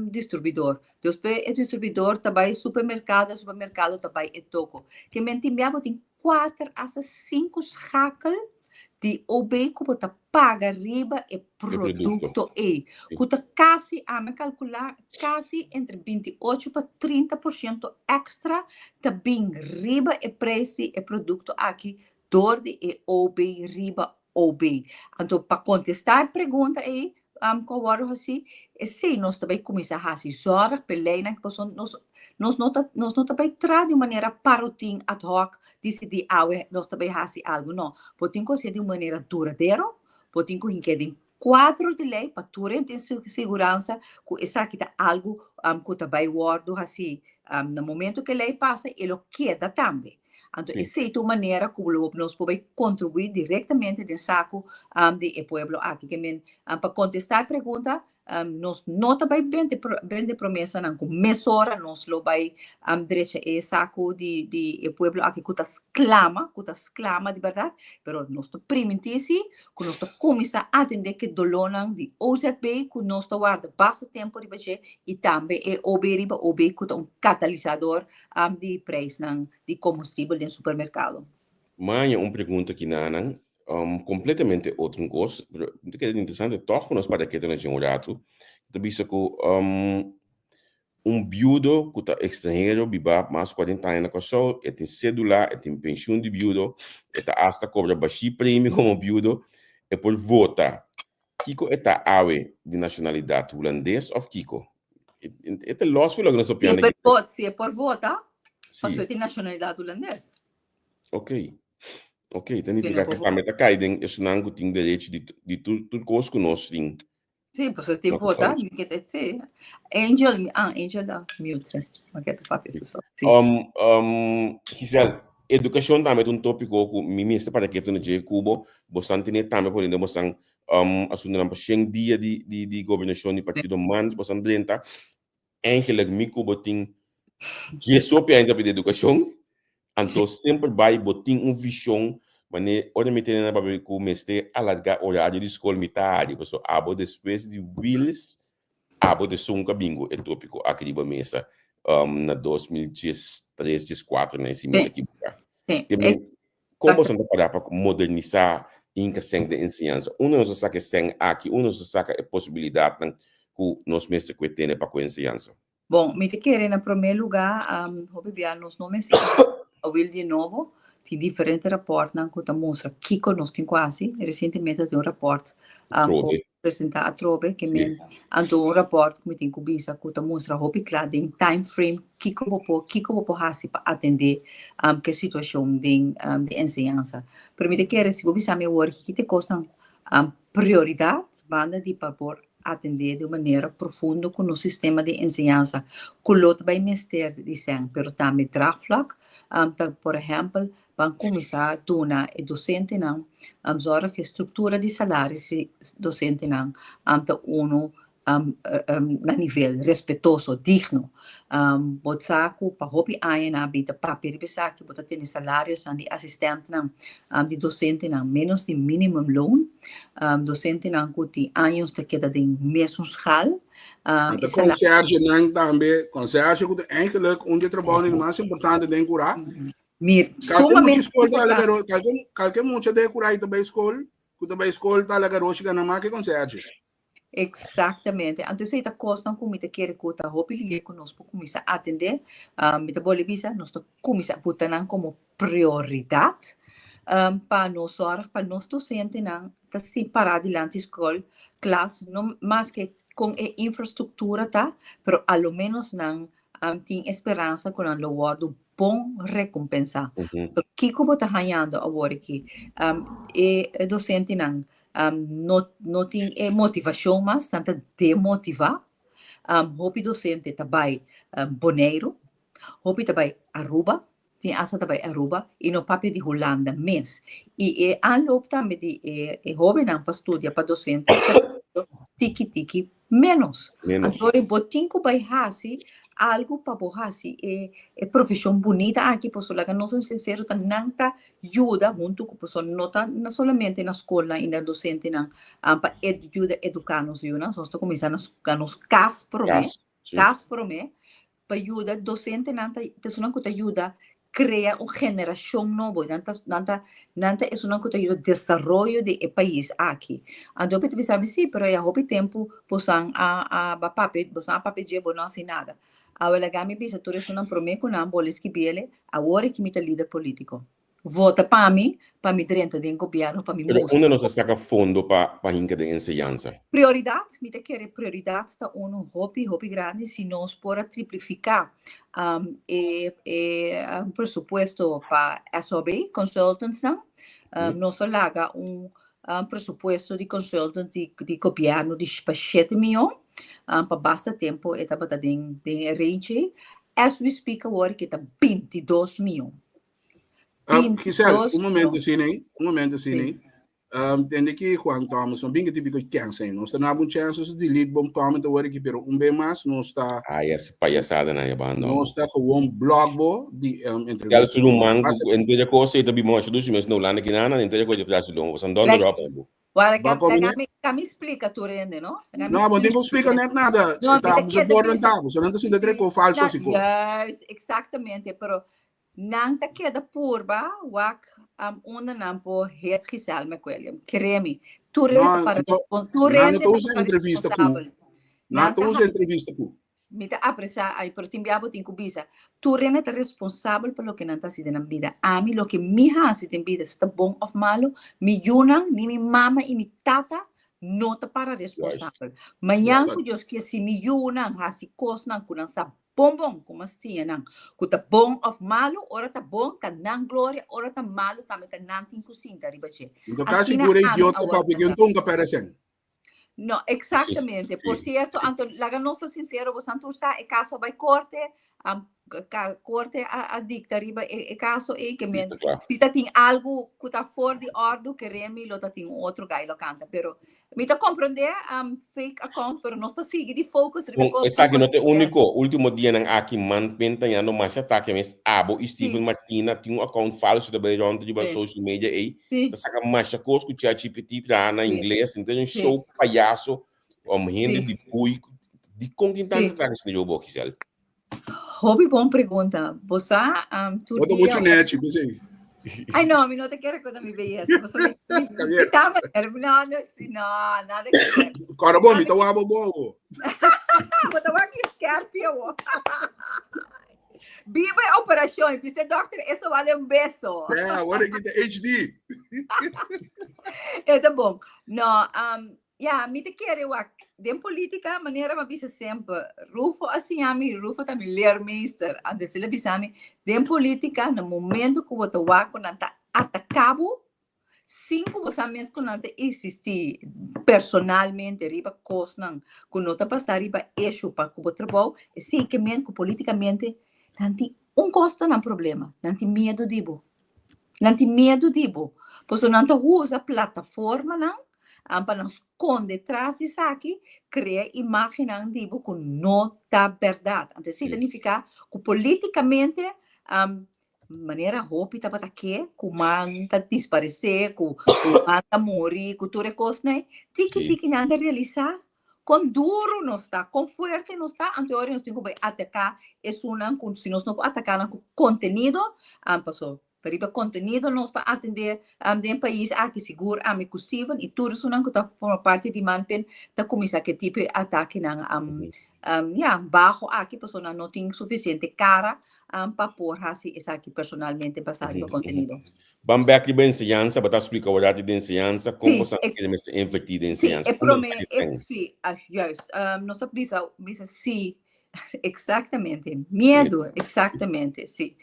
distribuidor. Despues e distribuidor ta bai supermerkado, e supermerkado ta bai e toko. Ke men tin bia bo tin kuater hasta sinku schakel di OB ku bo ta paga riba e produkto ei, ku ta kasi, ami a kalkulá, kasi entre 28 pa 30% èkstra ta bin riba e preis di e produkto aki dor di e OB riba OB. Anto pa kontestá e pregunta ei ku a wòrdu hasí, esei nos ta bai kuminsá hasi, zòrg pa e leinan ku pasobra nos nos no ta nos no ta bai traha di un manera parotin ad hoc disidí awe nos ta bai hasi algu, no. Bo tin ku hasié di un manera duradero, bo tin ku hink'é den kuadro di lei pa tur hende tin siguransa ku esaki ta algu ku ta bai wòrdu hasí na momento ku e lei pasa e lo keda tambe. Anto esei ta un manera ku lo nos por bai kontribuí direktamente den saku di e pueblo aki. Ke men pa kontestá e pregunta nos no ta bai bende bende promesanan ku mesora nos lo bai drecha e saku di di e pueblo aki ku ta sklama, ku ta sklama di bèrdat, pero nos ta primintí si ku nos ta kuminsá atendé ku e dolónan di OZB ku nos ta warda basta tempu riba dje i tambe e OB riba OB ku ta un katalisador di prijsnan di kombustibel den supermerkado. Maña un pregunta ki nanan, kompletamente otro un kos, pero mi ta kere interesante tòg ku nos para ketu na dje un ratu, ta bisa ku un biudo ku ta ekstranhero bibá mas kuarenta aña na Kòrsou, e tin sédula, e tin penshun di biudo, e ta asta kobra bashí premio komo biudo, e por vota. Kiko e ta awe di nashonalidat hulandes òf kiko? E ta lòs fu loke nos ta opiando aki. Si e por vota, pasobra e tin nashonalidat hulandes. Ok, ok, ta nifiká ku tambe ta kai den esunnan ku tin derecho di tur kos ku nos tin. Sí, pasobra e tin vota, mi ke ta sí. Angel, ah, Angel a mute se, mi ke ta papia su so. Sí. Giselle, edukashon tambe ta un tópiko ku mi mester para ketu na dje ku bo, bosan tene tambe poniendo bosan asuntunan pa shen dia di di di gobernashon di partido man bosan drenta. Eigenlijk mi ku bo tin dje sopi aña ta pidi edukashon, anto semper bai bo tin un vishon mane ora mi tene na papia ku mester alarga orario di skol mi ta hari pasobra abo despues di Wiels abo ta esun ku a bin ku e topiko aki riba mesa na 2013, 14 na si mi ta ekiboká. Kon boso ta para pa modernisá inka sèn den enseñansa? Unda nos a saka e sèn aki? Unda nos a saka e posibilidatnan ku nos mester ku e tene pa ku enseñansa? Bon, mi ta kere na promé lugá, hopi bia nos no mester a wil di nobo. Tin diferente rapòrtnan ku ta mustra kiko nos tin ku hasi. Resientemente tin un rapòrt ku presentá atrobe ke men anto un rapòrt ku mi tin ku bisa ku ta mustra hopi kla den time frame kiko bo por kiko bo por hasi pa atendé ke situashon den di enseñansa. Pero mi ta kere si bo bisa mi awor ki ta e kosnan prioridat banda di pa por atendé di un manera profundo ku nos sistema di enseñansa ku lo ta bai mester di sèn pero tambe draagvlak ta por ehèmpel Ban kuminsá duna e dosentenan zòrg ku e struktura di salaris di dosentenan ta unu na nivel respetoso, digno. Bo sa ku pa hopi aña nan a bin ta papia riba esaki, bo ta tene salarionan di asistèntnan, di dosentenan ménos di minimum loon, dosentenan ku tin años ta keda den mesun schaal. Anto konsèrgenan tambe, konsèrge ku ta eigenlijk un di e trabounan mas importante den kurá. Mir, Kalke mucha skol ta laga ro, kalke, kalke mucha den kurá ta bai skol, ku ta bai skol ta laga roshi gana mas ke konsèrge. Exactamente. Anto esei ta kosnan ku mi ta kere ku ta hopi lihe ku nos por kuminsá atendé. Mi ta bolbe bisa, nos ta kuminsá buta nan komo prioridat pa nos sòrg pa nos dosentenan ta si pará dilanti skol, klas, no maske kon e infrastruktura ta, pero a lo ménos nan tin e speransa ku nan lo wòrdu bon rekompensá. So kiko bo ta hañando awor aki? E dosentenan no no tin e motivashon mas, nan ta demotivá. Hopi dosente ta bai Boneiru, hopi ta bai Aruba, tin asta ta bai Aruba i no papia di Hulanda mes. I e aanloop tambe di e e hóbennan pa studia pa dosente ta tiki tiki ménos. Ménos. Anto bo tin ku bai hasi algu pa bo hasi e e profeshon bunita aki pasobra laga nos ser sinsero ta nan ta yuda huntu ku pasobra no ta na solamente na skolnan i na dosentenan pa yuda eduká nos yunan, nos ta kuminsá na nos kas promé, Kas, si. kas promé pa yuda dosentenan ta esunnan ku ta yuda krea un generashon nobo, nan ta nan ta nan ta esunnan ku ta yuda desaroyo di e pais aki. Anto hopi ta bisa mi si, pero ya hopi tempu bosan a a ba papia bosan a papia dje bo no hasi nada. Awe laga mi bisa tur esunnan promé ku nan boli skibiele, awor aki mi ta lider politiko. Vota pa mi, pa mi drenta den gobierno, pa mi Pero mustra. unda nos a saca fondo pa pa hinca den enseñansa? Prioridad, mi ta kere prioridad ta uno hopi, hopi grandi. Si nos por a triplifica e e presupuesto pa SOB, consultantsnan, nos a laga un presupuesto di consultant di di gobierno di pa shete miyon, pa basta tempo e tabata den den e range ei. As we speak awor ke ta 22 miyon. Um, Giselle, un momento así, un momento así. Um, tende que Juan Thomas, no binga típico chance, no está na un chance, se delete bom comment ahora aqui, pero un vez más no está. Ah, yes, payasada na bando. No está gewoon blog bo di um, entrevista. Ya su man, entre cosa e tabi mo, su mes no landa kinana, entre cosa flash do, san don drop. Laga mi splika tur hende, no? No, bo tin ku splika net nada. No, Ta bo por renta, bo nan ta sinta tre ko falso si ko. Juist, exactamente, pero nan ta keda purba wak um, unda nan por het Giselle McWilliam. Kremi, tur hende ta para tur Nan hende ta usa ta para entrevista ku. responsabel. Nan ta usa entrevista ku. Mi ta apresa ay, pero tin bia bo tin ku bisa. Tur hende ta responsabel pa loke nan ta hasi den nan bida. Ami loke mi hasi den bida, si ta bon òf malu, mi yunan, ni mi mama i mi tata no ta para responsabel. Mañan ku Dios kier, si mi yunan hasi kosnan ku nan sa bon bon, ku mi a siña nan, ku ta bon òf malu, ora ta bon ta nan gloria, ora ta malu tambe ta nan tin ku sinta riba dje. Mi ta kasi Asina sigur e ami idiota awor papia ta ke sa. nunka pèrdè sèn. No, exactamente. Por cierto, anto, laga nos ta sincero, bosan tur sa, e caso a bai corte, am, ka, corte a, a dicta riba e, e caso ei, que men, Está claro. si ta tin algo cu ta for di ordu, que Remy lo ta tin un otro gai lo canta. Pero mi ta comprende, am, fake account, pero nos ta sigui di focus riba Bon, cos esaki no te importante. único. Último dianan aki man pentañando masha ataque mes abo y Steven Martina tin un account falso ta bai rond riba social media ei. Ta saka masha kos ku ChatGPT traha na ingles, entonces un show payaso om hende di bui. Dikon tin tantu atake asina yo bo, Giselle? Hopi bon pregunta. Bo sa, um, tur Bo ta dia muchu nechi, p'esei. Ay, no, mi no ta kere konta mi beyesa. Pasobra mi, mi, Está bien. mi ta manera, no, no, si, no, nada que ver. Kòrda bo, mi ta wak bo bo awo. Bo ta wak mi skerpi awo. Biba e operacion. Dice doctor, eso vale un beso. Sí, ahora aquí ta HD. Eta bon. No, um, ja, mi te kere wak. Den politica, manera mi bisa semper, Rufo a siña mi, Rufo ta mi leermeester. Antes el a bisa mi, den politica, na momento ku bo ta wak ku nan ta ataka bo, Sin ku bo sa mes ku nan ta eksistí personalmente riba kosnan ku no ta pasá riba esho pa ku bo trabou, esei ke men ku politikamente nan tin un kos ta nan problema, nan tin miedu di bo. Nan tin miedu di bo. Pasobra nan ta usa plataformanan. pa nan skonde tras di esaki, krea imágennan di bo ku no ta bèrdat. Anto esei ta nifiká ku polítikamente manera hopi tabata ke ku man ta disparesé, ku man ta muri, ku tur e kosnan ei, tiki tiki nan ta realisá kon duru nos ta, kon fuerte nos ta, anto e ora nos tin ku bai ataká esunnan ku si nos no por ataká nan ku kontenido, paso riba kontenido nos ta atendé den pais aki, sigur ami ku Steven i tur esunnan ku ta forma parti di Manpin ta kuminsá ku e tipo di atakenan ya, baho aki pasobra nan no tin sufisiente kara pa por hasi esaki personalmente basá riba kontenido. Ban bek riba enseñansa, bo ta splika wordati di enseñansa, kon bo sa kere mester invertí den enseñansa? Sí, e promé, sí, juist. Nos ta bisa, bisa sí, exactamente. Miedu, exactamente, sí.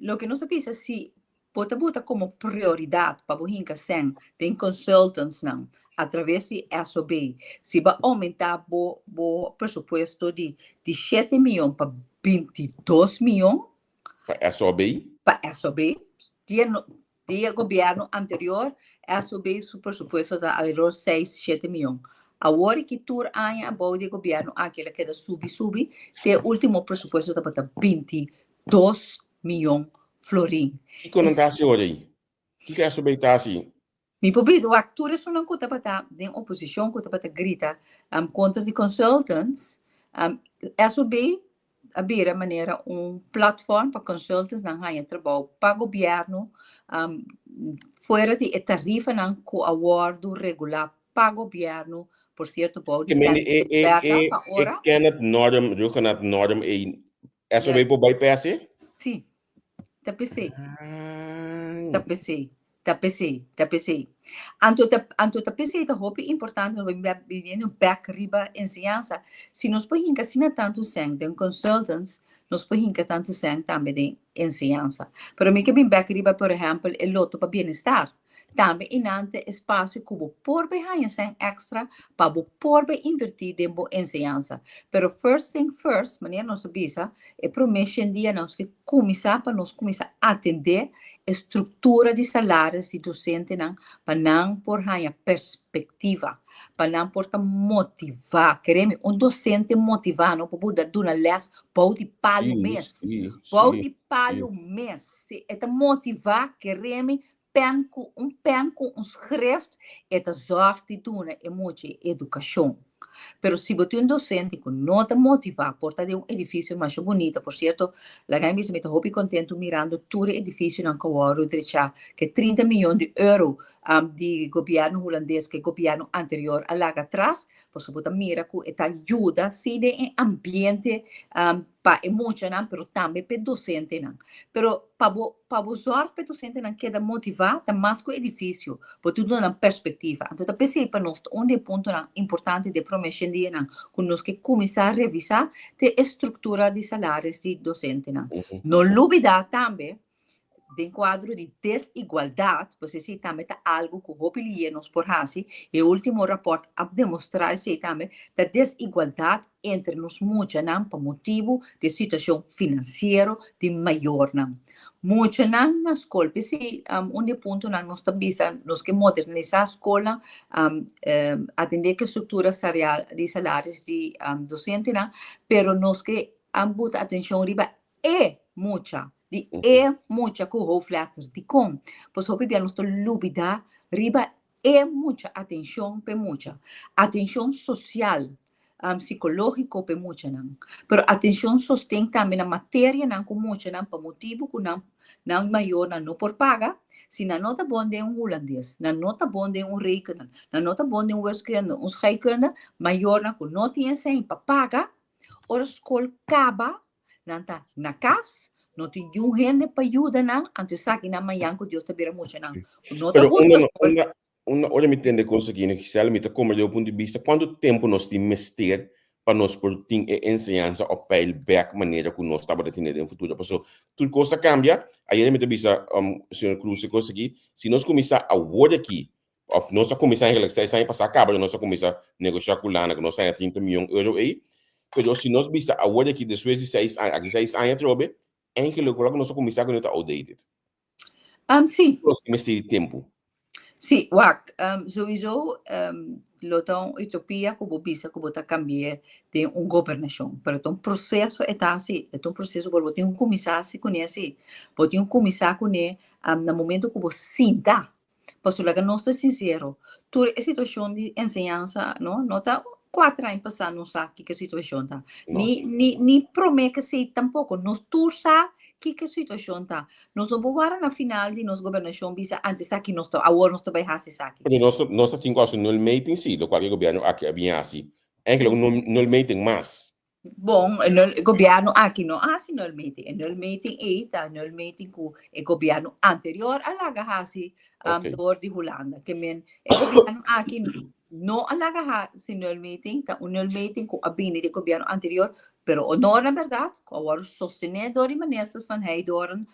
Loke nos ta bisa si bo ta buta komo prioridat pa bo hinka sèn den consultantsnan a traves di SOB, si bo a oumentá bo bo presupuesto di di shete mion pa 22 mion. Pa SOB? Pa SOB. Dia no, dia gobièrnu anterior SOB su presupuesto ta alrededor seis, shete mion. Awor ki tur aña abou di e gobièrnu aki el a keda subi subi te e último presupuesto tabata 22 mion florin. Kiko nan ta hasi ora ei? Kiko SOB ta hasi? Mi por bisa, wak, tur esunnan ku tabata den oposishon, ku tabata grita kontra di consultants, SOB a bira manera un platform pa consultantsnan haña trabou pa gobièrnu, fuera di e tarifanan ku a wòrdu regulá pa gobièrnu, por sierto bou di Ke mende Kenneth e e Bertha e pa e ora. Kenneth Norm, Ruggenaath Norm ei SOB por bai p'esei? Sí, ta p'esei. Ta p'esei, ta p'esei, ta p'esei. Anto ta, anto ta p'esei ta hopi importante, nos bai biniendo bèk riba enseñansa, si nos por hinka asina tantu sèn den consultants, nos por hinka tantu sèn tambe den enseñansa. Pero mi ke bin bèk riba, por ehèmpel, e loto pa bienestar. Tambe einan ta espasio ku bo por bai haña sèn èkstra pa bo por bai invertí den bo enseñansa. Pero first thing first, manera nos a bisa, e promé shen dia nos ke kuminsá pa nos kuminsá atendé e struktura di salaris di dosentenan pa nan por haña perspektiva, pa nan por ta motivá. Kere mi, un dosente motivá no por buda duna lès bou di palu mes, bou di palu mes. Si e ta motivá, kere mi, pen ku un pen ku un schrift e ta zorg di duna e mucha e edukashon. Pero si bo tin un dosente ku no ta motivá, por ta den un edifisio masha bunita, por sierto, laga mi bisa mi ta hopi kontentu mirando tur e edifisionan ku a wòrdu drechá, ke 30 miyon di euro di gobièrnu hulandes ku e gobièrnu anterior a laga atras, pasobra bo ta mira ku e ta yuda si den e ambiente pa e muchanan pero tambe pa e dosentenan. Pero pa bo pa bo zorg pa e dosentenan keda motivá ta mas ku edifisio, bo tin duna nan perspektiva. Anto ta p'esei pa nos ta un di e puntonan importante di e promé shen dianan ku nos ke kuminsá revisá te e struktura di salaris di dosentenan. No lubidá tambe den kuadro di desigualdat, pues esei tambe ta algu ku hopi lié nos por hasi, e último rapòrt a demostrá esei tambe, ta desigualdat entre nos muchanan pa motibu di e situashon finansiero di mayornan. Muchanan na skol, p'esei un di e puntonan nos ta bisa nos ke modernisá skolnan, atendé ku e struktura salarial di salaris di dosentenan, pero nos ke buta atenshon riba e mucha, di e mucha ku hoofdletter. Dikon? Pasobra hopi bia nos ta lubidá riba e mucha, atenshon p'e mucha, atenshon sosial, sikológiko p'e muchanan, pero atenshon sosten tambe na materianan ku muchanan pa motibu ku nan nan mayornan no por paga, si nan no ta bon den un hulandes, nan no ta bon den un rekenen, nan no ta bon den un wiskunde, un scheikunde, mayornan ku no tin esei pa paga, ora skol kaba, Nan ta na kas, no tin niun hende pa yuda nan, anto esaki nan mañan ku Dios ta bira mucha nan. Ku no ta Pero gusta unda, no- skol. unda, unda, ora mi tende kos aki, no, Giselle, mi ta komprende bo punto di bista. Kuantu tempu nos tin mester pa nos por tin e enseñansa op peil bek manera ku nos tabata tene den futuro? Paso tur kos ta kambia. Ayer mi ta bisa, um, señor Cruz e kos aki, si nos kuminsá awor aki, Of nos a kuminsá eigenlijk seis aña pasá kaba nos a kuminsá negoshá ku Lana ku nos haña 30 mion euro ei. Pero si nos bisa awor aki despues di seis aña, aki seis aña atrobe, eigenlijk loke nos a kuminsá kuné ta outdated. Sí. Nos tin mester di tempu. Sí, wak, sowieso lo ta un utopia ku bo bisa ku bo ta kambia den un gobernashon, pero ta un proseso e ta hasi, e ta un proseso ku bo tin ku kuminsá hasi kuné sí, bo tin ku kuminsá kuné na momento ku bo sinta, pasobra laga nos ta sinsero, tur e situashon di enseñansa no, no ta kuater aña pasá nos sa kiko e situashon ta, ni ni ni promé ke esei tampoko, nos tur sa Kiko e situashon ta? Nos no por wara na final di nos gobernashon bisa antes esaki nos ta, awor nos ta bai hasi esaki. Pero nos nos ta tin ku hasi un nulmeting si, lokual e gobièrnu aki a bin hasi. Eigenlijk un nul nulmeting mas. Bon, e nul e gobièrnu aki no a hasi nulmeting. E nulmeting ei ta nulmeting ku e gobièrnu anterior a laga hasi Oké. dor di Hulanda. Ke men e gobièrnu aki no a laga hasi nulmeting, ta un nulmeting ku a bini di e gobièrnu anterior. Pero honor na berdad cu a wordo sostene door di minister van Heydoorn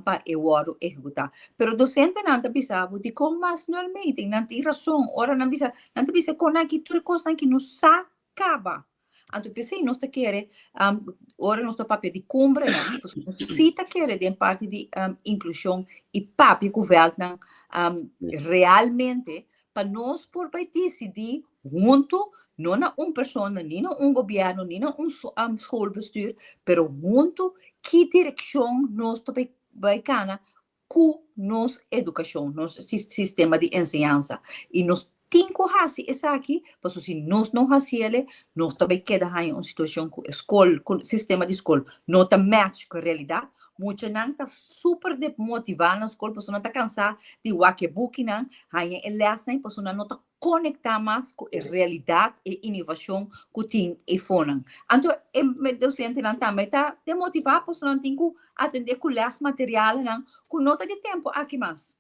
pa e wordo ehecuta. Pero docentenan ta bisa bo dicon mas nulmeting? Nan tin razon ora nan bisa, nan ta bisa con aki tur e cosnan ki no sa caba. Anto p'esey nos ta kere ora nos ta papia di cumbrenan, pasobra nos si ta kere den parti di inclusion y papia cu veldnan realmente pa nos por bai disidí huntu, no na un persona, ni na un gobièrnu, ni na un schoolbestuur, pero huntu ki direkshon nos ta bai bai kana ku nos edukashon, nos sistema di enseñansa. I nos tin ku hasi esaki, pasobra si nos no hasi el'e, nos ta bai keda haña un situashon ku e skol, ku sistema di skol no ta match ku e realidat. Muchanan ta super demotivá na skol pasobra nan ta kansá di wak e bukinan, haña e lèsnan i pasobra nan no ta konektá mas ku e realidat, e inovashon ku tin eifonan. Anto e dosentenan tambe ta demotivá pasobra nan tin ku atendé ku lèsmaterialnan ku no ta di tempu aki mas.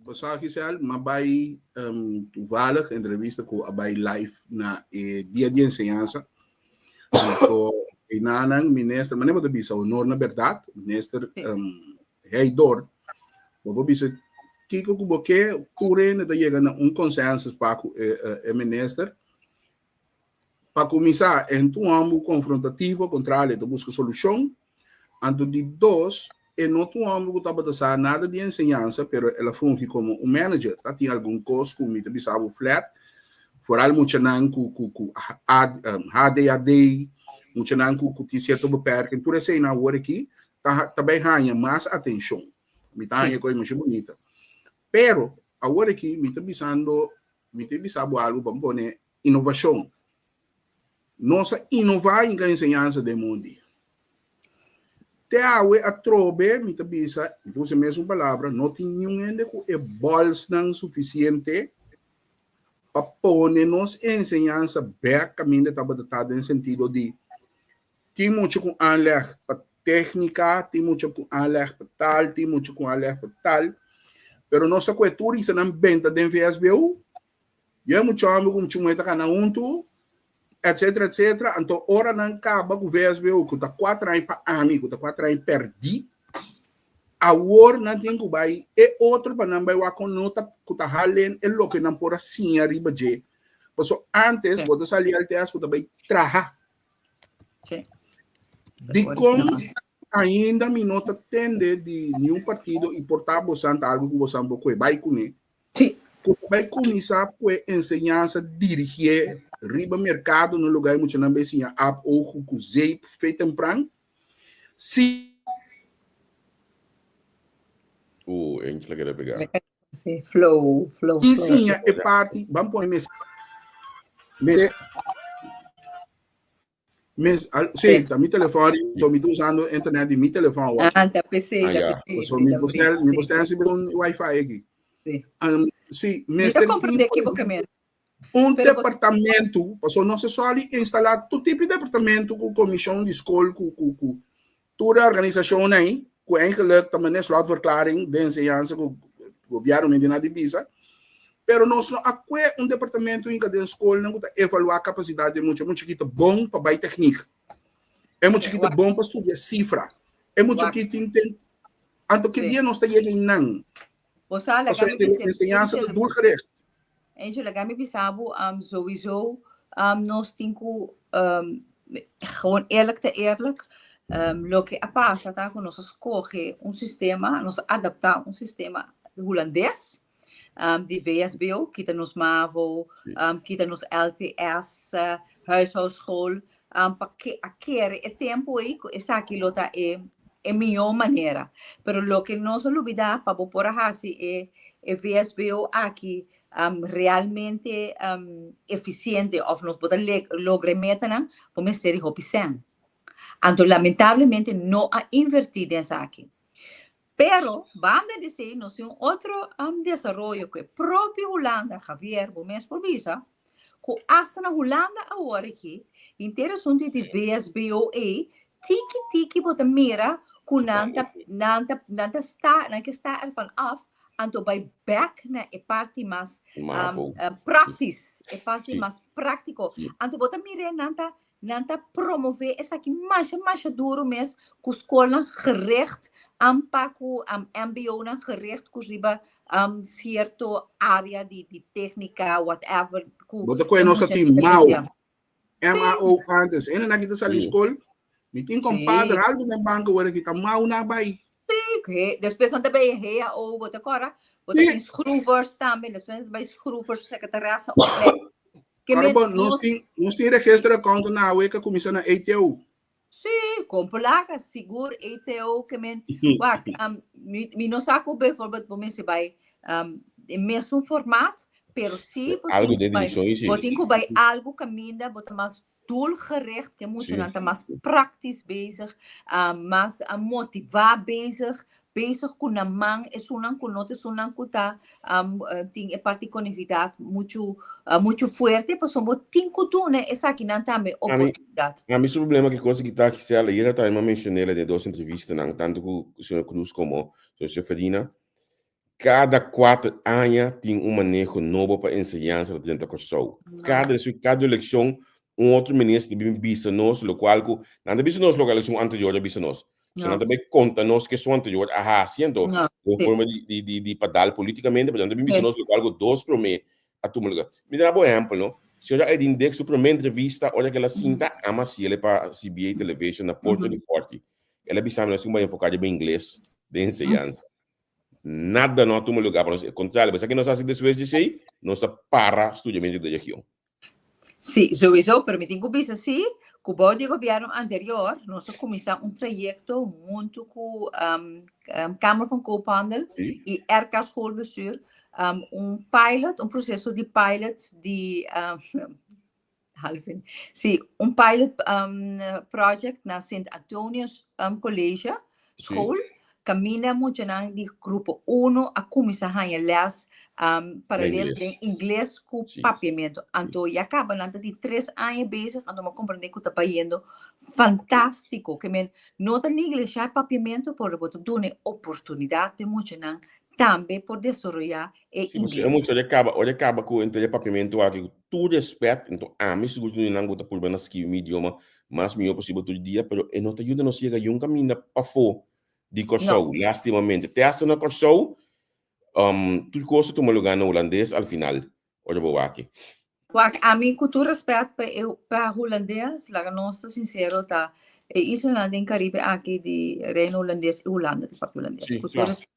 Bo sa Giselle, m'a bai toevallig entrevista ku a bai live na e dia di enseñansa. Anto einanan minister, manera bo ta bisa honor na berdad, minister Heydoorn, bo por bisa kiko ku bo ke, tur hende ta yega na un consensus pa ku e minister. Pa kuminsá, e no ta un hòmber konfrontativo, kontrario, e ta buska solushon. Anto di dos, e no ta un hòmber ku tabata sa nada di enseñansa, pero el a fungi komo un manager. Ta tin algun kos ku mi ta bisa bo flat, foral muchanan ku ku ku ADHD, muchanan ku ku tin sierto beperking, tur eseinan awor aki ta ta bai haña mas atenshon. Mi ta haña ku e masha bunita. Pero awor aki mi ta bisando, mi ta bisa bo algu pa mi pone inovashon. Nos a inová inka enseñansa den mundi. Te awe atrobe mi ta bisa, mi ta usa e mesun palabra, no tin niun hende ku e bòlsnan sufisiente pa pone nos enseñansa bèk kaminda tabata ta den sentido di Tin mucha ku aanleg pa téknika, tin mucha ku aanleg pa tal, tin mucha ku aanleg pa tal. Pero nos ta kue tur isanan benta den VSBO. Yen mucha hòmber ku mucha muhé ta kana huntu, etcetera, etcetera. Anto ora nan kaba ku VSBO, ku ta kuater aña pa ami, ku ta kuater aña pèrdí, awor nan tin ku bai e otro pa nan bai wak kon no ta ku ta halen e loke nan por a siña riba dje. Pasobra ántes bo ta sali LTS bo ta bai traha. Sí. Dikon ainda mi no ta tende di niun partido i por ta bosan ta algu ku bosan bo kue bai kuné. Sí. Ku ta bai kuminsá ku e enseñansa dirigié riba merkado na lugá e muchanan bai siña ap ogu ku zeep fe tempran. Si. Angela keda pegá. Sí, flow, flow, I flow. siña e parti, ban pone mes, mes, mes, al, sí, ta mi telefòn, to mi ta usando internet di mi telefòn awor. Ah, ta PC, Ah, ta ya. PC, So sí, mi ta postel, PC, mi sí. postel si un wifi aki. Sí. Sí, Mi ta mester comprende tin ki bo ke men. un Pero bo- departamento, paso no se sali instala tur tipo di departamento ku komishon di skol ku ku ku tur e organisashon ei ku eigenlijk ta mane slotverklaring den enseñansa ku gobierno no tin nada di bisa, pero nos no a kue un departamento hinka den skolnan ku ta evaluá kapasidat di e mucha, e mucha ki ta bon pa bai teknik, e mucha ki ta bon pa studia sifra, e mucha ki tin ten, anto ki dia nos ta yega einan? Bo sa, laga Pasobra mi bisa, enseñansa ta doelgericht. Angel, laga mi bisa bo, sowieso nos tin ku, gewoon eerlijk te eerlijk, loke a pasa ta ku nos a skohe un sistema, nos a adapta un sistema hulandes. di VSBO, kita nos MAVO, kita nos LTS, huishoudschool, pa ke a kere e tempu ei ku esaki lo ta e e mihó manera. Pero loke nos a lubidá pa bo por a hasi e e VSBO aki realmente efisiente òf nos por ta logra e metanan, bo mester di hopi sèn. Anto lamentablemente no a invertí den esaki. Pero banda di esei nos tin un otro desaroyo ku e propio Hulanda, Javier, bo mes por bisa, ku asta na Hulanda awor aki, henter asuntu di VSBO ei, tiki tiki bo ta mira ku nan ta nan ta nan ta sta nan ke sta ervan af, anto bai bek na e parti mas praktis, e parti mas práktiko. Anto bo ta mira nan ta Nan ta promové esaki masha masha duro mes ku skolnan gericht aanpak ku MBOnan gericht ku riba sierto área di di téknika whatever ku Bo ta kohe nos a tin mao, MAO antes. Hende nan ki ta sali skol, mi tin kompadre algu den banko wor aki ta mao nan bai. Sí, despues nan ta bai HAO, bo ta kòrda? Bo ta tin schroevers tambe, despues nan ta bai schroevers, sekretaressa opleiding. Ke men Carbo, nos tin, nos tin registro account na awe ka kumisa na ATO. Sí, kompolaga, sigur ATO ke men, wak, um, mi, mi no sa ku bijvoorbeeld bo mester bai um, e mesun formaat, pero sí bo Algo tin den ku bai, direccion sí. bo tin ku bai algo kaminda bo ta mas doelgericht, ke mucho nan ta mas praktisch bezig, um, mas uh, motivá bezig, bezig ku nan man, esunnan ku no ta esunnan ku ta um, tin e parti konektividat muchu, uh, muchu fuerte, pasobra bo tin ku duna esakinan tambe oportunidat. Ami su problema ki cosa ki ta Gisela, y tambe m'a mencion'el den dos entrevistanan, tanto ku señor Cruz como señor Seferina, Kada kuater aña tin un maneho nobo pa enseñansa ta drenta Kòrsou. Kada kada elekshon un otro minister ta bin bisa nos lokual ku nan ta bisa nos loke elekshon anterior a bisa nos. So nan ta bai konta nos ke esun anterior a hasi anto den forma di di di pa dal politikamente pero nan ta bin bisa nos lokual ku dos promé a tuma lugar. Mi ta da bo ehèmpel no, señora Aydin Dix su promé entrevista ora ku el a sinta ama hasiel pa CBA Television na Porto di Forti. El a bisa mi nos tin ku bai enfoká riba ingles den enseñansa. Nada no a tuma lugar pa nos. Al contrario, bo sa ke nos a hasi despues di esei? Nos a para studiamento di religion. Sí, sowieso, pero mi tin ku bisa sí, ku bou di e gobièrnu anterior nos a kuminsá un trayekto huntu ku um, um, Kamer van Koophandel Sí. i RK Schoolbestuur, um, un pilot, un proseso di pilot di um, Alvin. Sí, un pilot um, project na Sint Antonius um, College, school. Caminda muchanan di grupo 1 a cuminsa haña les um, paralelo Ingles. den ingles cu papiamento. Anto ya caba nan ta di 3 aña bezig, anto m'a comprende cu ta bayendo fantástico. Ke men no ta neglisha papiamento, pero bo ta duna e oportunidad p'e muchanan tambe por desaroya e Si, pasobra e ingles. mucha ora kaba, ora kaba ku entre e papiamentu aki ku tur respet, enton ami sigur tin nan ku ta purba na skibi mi idioma mas mihó posibel tur dia, pero e no ta yuda nos yega yun kaminda pafó di No. Kòrsou, lastimamente. Te hasta na Kòrsou, tur kos ta tuma lugá na hulandes al final, ora bo wak. Wak, ami ku tur respet pa e pa hulandes, laga nos ta sinsero ta e islanan den Karibe aki di Reino Hulandes i Hulanda ta papia hulandes. Sí, Ku tur kla. respet.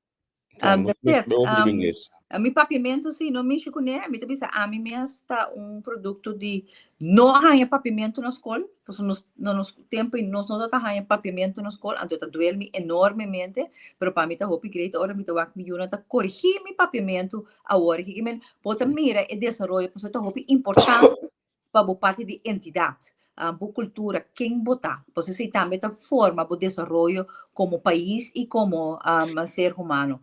Kla, Um, nos that's it. nos over Um, ingles. mi papiamento sí, no mishi kuné, mi ta bisa ami mes ta un produkto di no haña papiamento na skol, pasobra nos na nos tempu ei nos no ta haña papiamento na skol, anto ta duel mi enormemente, pero pa mi ta hopi great ora mi ta wak mi yunan ta korigí mi papiamento awor aki. Ki men bo ta mira e desaroyo, pasobra ta hopi importante pa bo parti di entidat, bo kultura, ken bo ta. Pasobra esei tambe ta forma bo desaroyo komo pais i komo ser humano.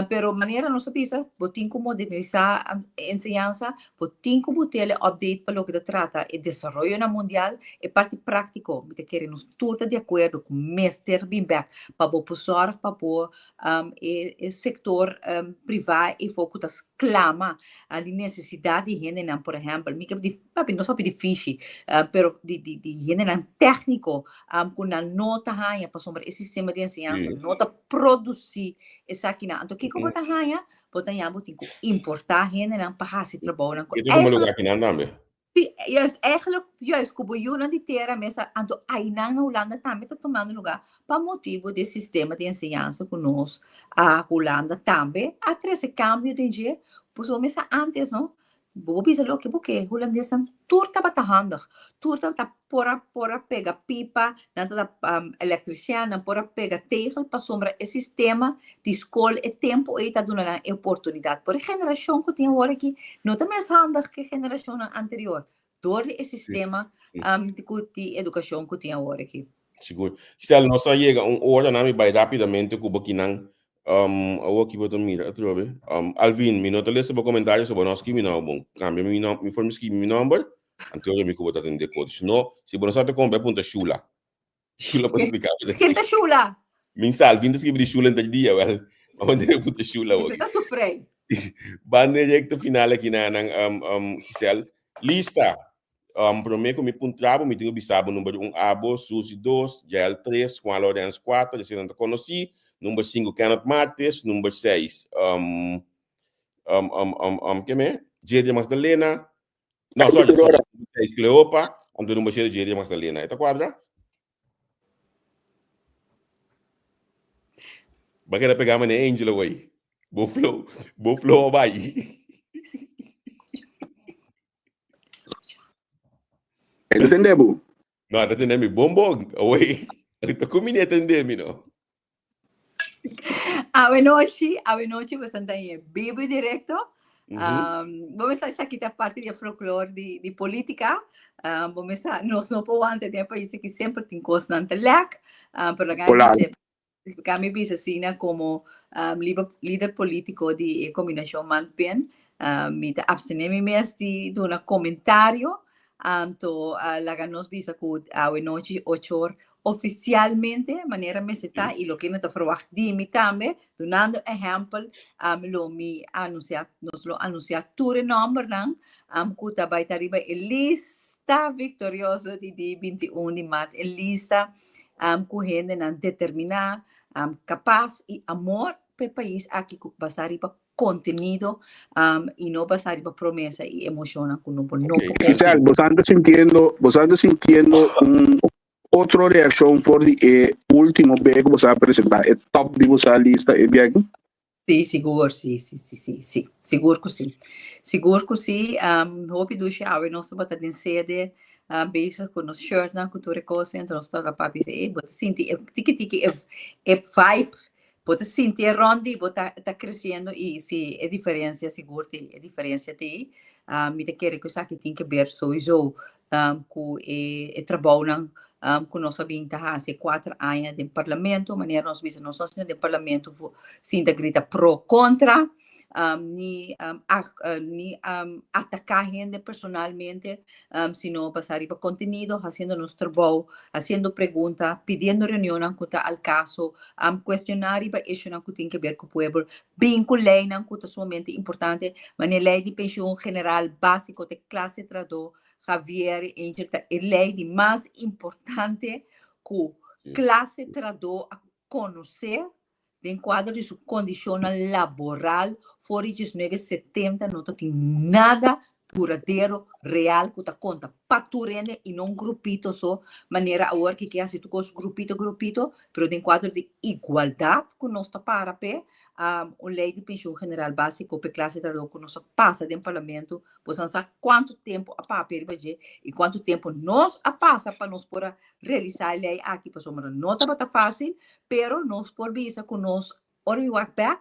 Pero manera nos a bisa, bo tin ku modernisá enseñansa, bo tin ku bot'el e update pa loke ta trata e desaroyonan mundial, e parti práktiko. Mi ta kere nos tur ta di akuerdo ku mester bin bèk pa bo por sòrg pa bo e sektor privá i for ku ta sklama di nesesidat di hendenan, por ehèmpel, mi ke di papi no sa hopi difishi, pero di di di hendenan tèkniko ku nan no ta haña pasobra e sistema di enseñansa no ta produsí esakinan. Anto kiko bo ta haña? Bo ta haña bo tin ku importá hendenan pa hasi trabounan ku E ta tuma lugá akinan tambe. Sí, juist, eigenlijk, juist, ku bo yunan di tera mes, anto ainan na Hulanda tambe ta tomando lugar pa motibo di e sistema di enseñansa ku nos a Hulanda tambe a trese kambio den dje, pasobra mester antes no, bo bisa loke bo ke, hulandesnan tur tabata handig, tur tabata por a por a pega pipa, nan tabata elektrisian, nan por a pega tegel pasobra e sistema di skol e tempu ei ta duna nan e oportunidat. Por e generashon ku tin awor aki no ta mes handig ku e generashonnan anterior dor di e sistema ku di edukashon ku tin awor aki. Sigur. Giselle, nos a yega un ora, nan mi bai rapidamente ku bo kinan. Um, awor ki bo ta mira atrobe. Um, Alvin, mi no ta lesa bo komentario, so bo no skibi mi nòmber bon. Kambia mi nòmber, mi forma skibi mi nòmber, anto mi ku bo ta tende kos. Si no, si bo no sa ta kon, bai punta Shula. Shula por explicar. Ken ta Shula? Min sa, Alvin ta skibi di Shula en dia, wel. Maar wanneer punta Shula Ese ta su frei. Ban directo final aki na nan um, um, Giselle. Lista. Um, promé ku mi puntra bo, mi tin ku bisa bo number 1 abo, Suzy 2, Jael 3, Juan Lorenz 4, esei nan ta konosí. Number 5 Kenneth Martes, number 6 um, um, um, um, um, ke me? Jedia Magdalena. No, sorry, sorry. Number 6 Cleopa, anto number 7 Jedia Magdalena. E ta kuadra? Ba keda pegá mane Angel away. Bo flow, bo flow a bai. E ta tende bo? No, ta tende mi bon bon. Away. Ta ku mi ni tende mi no. Awenochi, awenochi boso ta en vivo y directo. Bo mesa esaki ta parte di e folklore di, di politica. Bo mesa nos no por wanta den e pais aki semper tin cosnan ta lek. Pero laga Hola. mi bisa, laga mi bisa asina como liber, lider politico di e combinacion man-pen. Mi ta abstene mi mes di duna comentario. Anto laga nos bisa cu awenochi ocho or Oficialmente, manera mester ta y loke mi ta verwacht di mi tambe, dunando ehempel, lo mi anuncia, nos lo anuncia tur e nombernan cu ta bay ta riba e lista victorioso di di 21 di maart, e lista cu hendenan determina, capaz y amor p'e pais aki cu basa riba contenido y no basa riba promesa y emocionnan cu no por no por cumpli. Giselle, bo ta sintiendo, bo ta sintiendo un otro reaccion for di e ultimo be cu bo sa presenta, e top di bo sa lista e biaha aki? Sí, sigur, sí, sí, sí, sí, sí, sigur cu sí. Sigur cu sí, hopi dushi awe nos tabata den sede bezig cu nos shirtnan cu tur e cos, enton nos toca papia dice, ey, bo ta sinti e tiki tiki e e vibe Bo ta sinti e rond di bo ta ta creciendo y si e diferencia sigur tin e diferencia tin. Ah, mi ta kere cu esaki tin que ber sowieso um, cu e, e trabounan um, cu nos a bin ta haci cuater aña den parlamento. Manera nos bisa, nos no a sinta den parlamento fu sinta grita pro contra, um, ni um, ag, uh, ni um, ataca hende personalmente, um, sino basa riba contenido, haciendo nos trabou, haciendo pregunta, pidiendo reunionnan cu ta al caso, um, cuestioná riba issuenan cu tin que ver cu pueblo, bin cu leynan cu ta sumamente importante, manera ley di pensioen general básico te clase trahador, Javier y Angel, ta e ley di mas importante cu clase trahador a conoce den cuadro di su condicionnan laboral for di diesnuebe setenta no ta tin nada duradero, real cu ta conta pa tur hende y no un grupito so manera awor ki ke haci tur cos grupito grupito pero den cuadro di igualdad cu nos ta para p'e un ley di pensioen general basico p'e clase trabajador cu nos a pasa den parlamento boso nan sa cuanto tempo a papia riba dje y cuanto tempo nos a pasa pa nos por a realisa e ley aki pasobra no tabata facil pero nos por bisa cu nos Ora mi wak bek,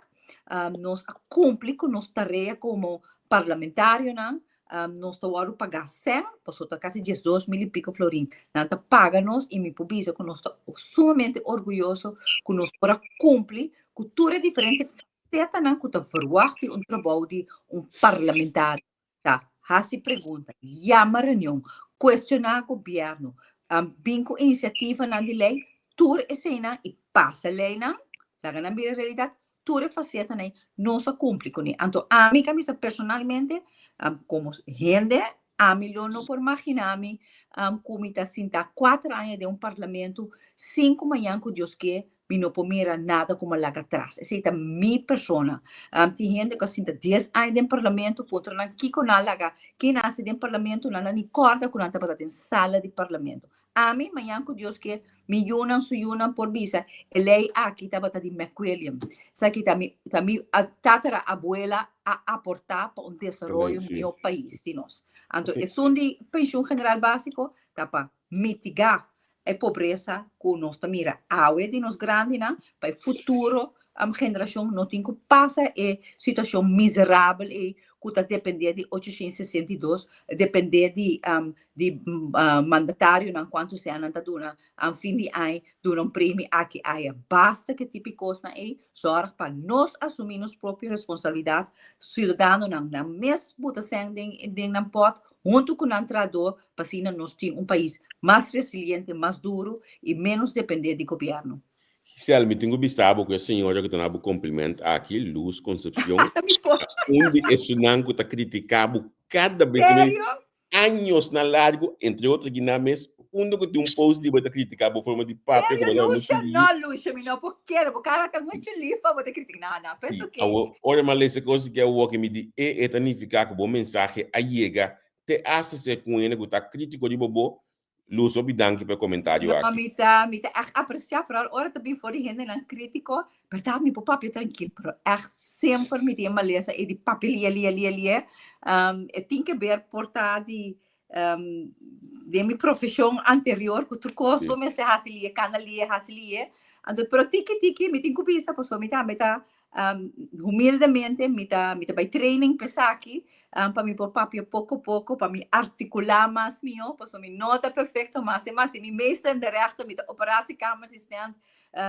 nos a kumpli ku nos tarea komo parlamentarionan. Nos ta wòrdu pagá sèn, pasobra ta kasi 12.000 i piko florin. Nan ta paga nos i mi por bisa ku nos ta sumamente orguyoso ku nos por a kumpli ku tur e diferente fasetanan ku ta verwagt di un trabou di un parlamentario. Ta hasi pregunta, yama reunion, kuestioná gobièrnu, bin ku inisiativanan di lei, tur eseinan i pasa leinan, laga nan bira realidat, tur e fasetanan ei nos a kumpli kuné. Anto ami ka bisa personalmente, komo hende, ami lo no por maginá mi ku mi ta sinta kuater aña den un parlamento sin ku mañan ku Dios ke. Mi no por mira nada ku mi a laga atras. Esei ta mi persona. Tin hende ku a sinta dies aña den parlamento, puntra nan kiko nan a laga, ke nan a hasi den parlamento, nan a ni kòrda ku nan tabata den sala di parlamento. Ami, mañan ku Dios ke, mi yunan su yunan por bisa, e lei aki tabata di McWilliam. Esaki ta mi, ta mi tatara abuela a aportá pa un desaroyo mihó pais di nos. Anto esun di penshun general básiko ta pa mitigá e pobresa ku nos ta mira awe di nos grandinan, pa e futuro generashon no tin ku pasa e situashon miserabel ei ku ta dependé di 862, dependé di di mandatarionan kuantu sea nan ta duna fin di aña, duna un premi aki aya. Basta ku e tipo di kosnan ei, sòrg pa nos asumí nos propio responsabilidat, siudadanonan nan mes buta sèn den nan pòt huntu ku nan trahadó pa asina nos tin un pais mas resiliente, mas duru i ménos dependé di gobièrnu. Giselle, mi tin ku bisa bo ku e señora ku ta na bo kompliment aki, Luz Concepcion, ta un di esunnan ku ta kritiká bo kada bes. Serio? Añosnan largu, entre otro kinan mes, unda ku tin un post di bo ta kritiká bo forma di papia, ku bo ta muchu lif. No, Lucia, mi no por kere, bo kara ta muchu lif pa bo ta kritiká. No, no, pues oké. Awor, ora mi a lesa e kos aki awor ku mi di, e, e ta nifiká ku bo mensahe a yega te hasta ser ku un hende ku ta krítiko riba bo, Luz, hopi danki pa e komentario No, aki. mi ta, mi ta ègt apresiá, foral ora ta bin for di hendenan krítiko. Bèrdat mi por papia trankil, pero ègt semper mi tin e malesa ei di papia lie, lie, lie, lie. E tin ke ber por ta di den mi profeshon anterior ku tur kos bo mester hasi lie, kana lie, hasi lie. Anto, pero tiki tiki mi tin ku bisa pasobra mi tambe ta Humildemente mi ta mi ta bai training pa esaki pa mi por papia poko poko pa mi artikulá mas mihó pasobra mi no ta perfekto mas e mas si mi meester in de rechter mi ta operatiekamerasistent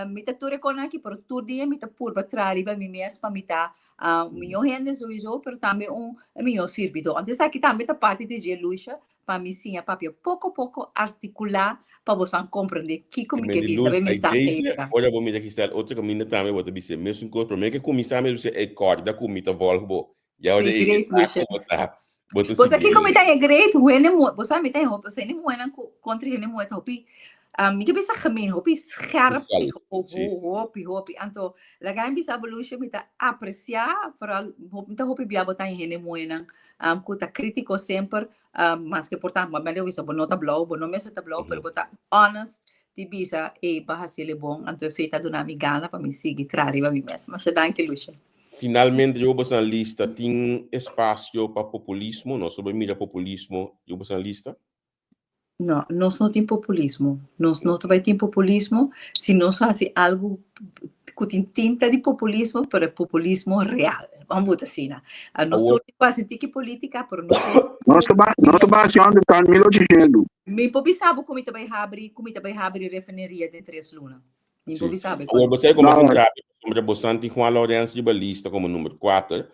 mi ta tur e konan aki pero tur dia mi ta purba traha riba mi mes pa mi ta un mihó hende souiso pero tambe un mihó sirbidó anto esaki tambe ta parti di dje Lucia pa mi siña papia poko poko artikulá pa bosan komprendé kiko mi ke bisa be mensahe ta. Ora bo mira Giselle otro kaminda tambe bo ta bisa e mesun kos promé ke kuminsá mi ta bisa ey kòrda ku mi ta vòlg bo ya ora ey e sa ku bo ta bo ta Bo sa kiko mi ta e great hende muhé bo sa mi ta hopi hende muhénan ku kontra hende muhé ta hopi mi ke bisa gemeen hopi scherp hopi hopi anto laga mi bisa bo Lucia mi ta apresiá foral mi ta hopi bia bo ta hende muhénan ku ta kritiko semper Maske por ta, bo bisa bo no ta blou, bo no mester ta blou, pero bo ta honest di bisa, ey, bo a haci el e bon, anto esey ta duna mi gana pa mi sigui traha riba mi mes. Masha danki, Lucia. Finalmente, riba boso nan lista tin espacio pa populismo? Nos lo bay mira populismo riba boso nan lista? No, nos no tin populismo. Nos no ta bay tin populismo si nos haci algo cu tin tinta di populismo, pero e populismo real. Vamos buta asina. Ah, nos tur ku hasi tiki política, pero nos Nos ta ba, nos ta ba hasi understand 1800. Mi por bisa bo ku mi ta bai habri, ku mi ta bai habri refineria den tres luna. Mi por bisa bo. Awor, bo sa como puntra, pasobra bo santi Juan Lorenzo riba lista como number 4.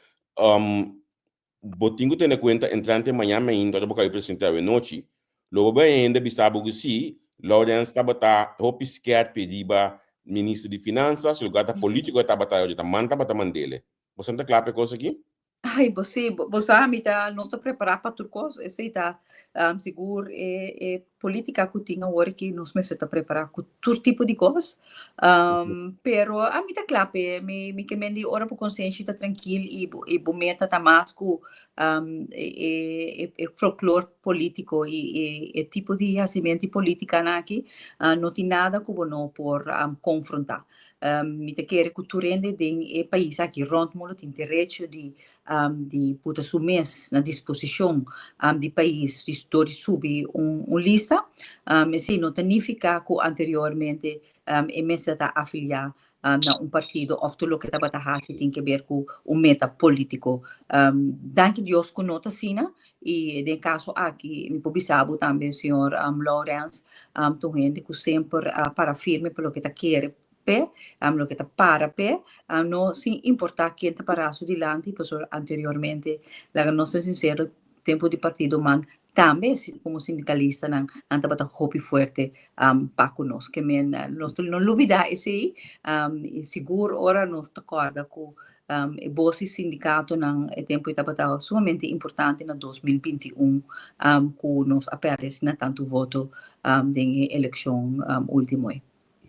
Bo tin ku tene kuenta entrante mañan mainta ora bo kabi presentá awenochi. Lo bo bai hende bisa bo ku si, Lawrence tabata hopi skèrpi riba minister di Finansas, lugar ta polítiko e tabata oye ta man tabata mand'ele. Bo sa ta kla pa e kos aki? Ai, bo si, bo sa mi ta, nos ta prepará pa tur kos, esei ta sigur e e polítika ku tin awor aki nos mester ta prepará ku tur tipo di kos. Pero ami ta kla p'e, mi mi ke men di ora bo konsenshi ta trankil i bo i bo meta ta mas ku e e e folklor polítiko i e e tipo di hasimentu di politikanan aki, no tin nada ku bo no por konfrontá. Mi ta kere ku tur hende den e pais aki rònt mundu tin derecho di di puta su mes na disposishon di pais di dor di subi un un lista. Esei no ta nifiká ku anteriormente e mester ta afiliá na un partido òf tur loke tabata hasi tin ke ber ku un meta polítiko. Danki Dios ku no ta asina i den e kaso aki mi por bisa bo tambe señor Lawrence ta un hende ku semper a para firme pa loke ta kere p'e, loke ta para p'e, no sin importá ken ta pará su dilanti, pasobra anteriormente, laga nos ser sinsero, tempu di partido man tambe komo sindikalistanan nan tabata hopi fuerte pa ku nos. Ke men nos no lubidá esei, i sigur ora nos ta kòrda ku e bos di sindikatonan e tempu ei tabata sumamente importante na 2021 ku nos a pèrdè asina tantu voto den e elekshon último ei.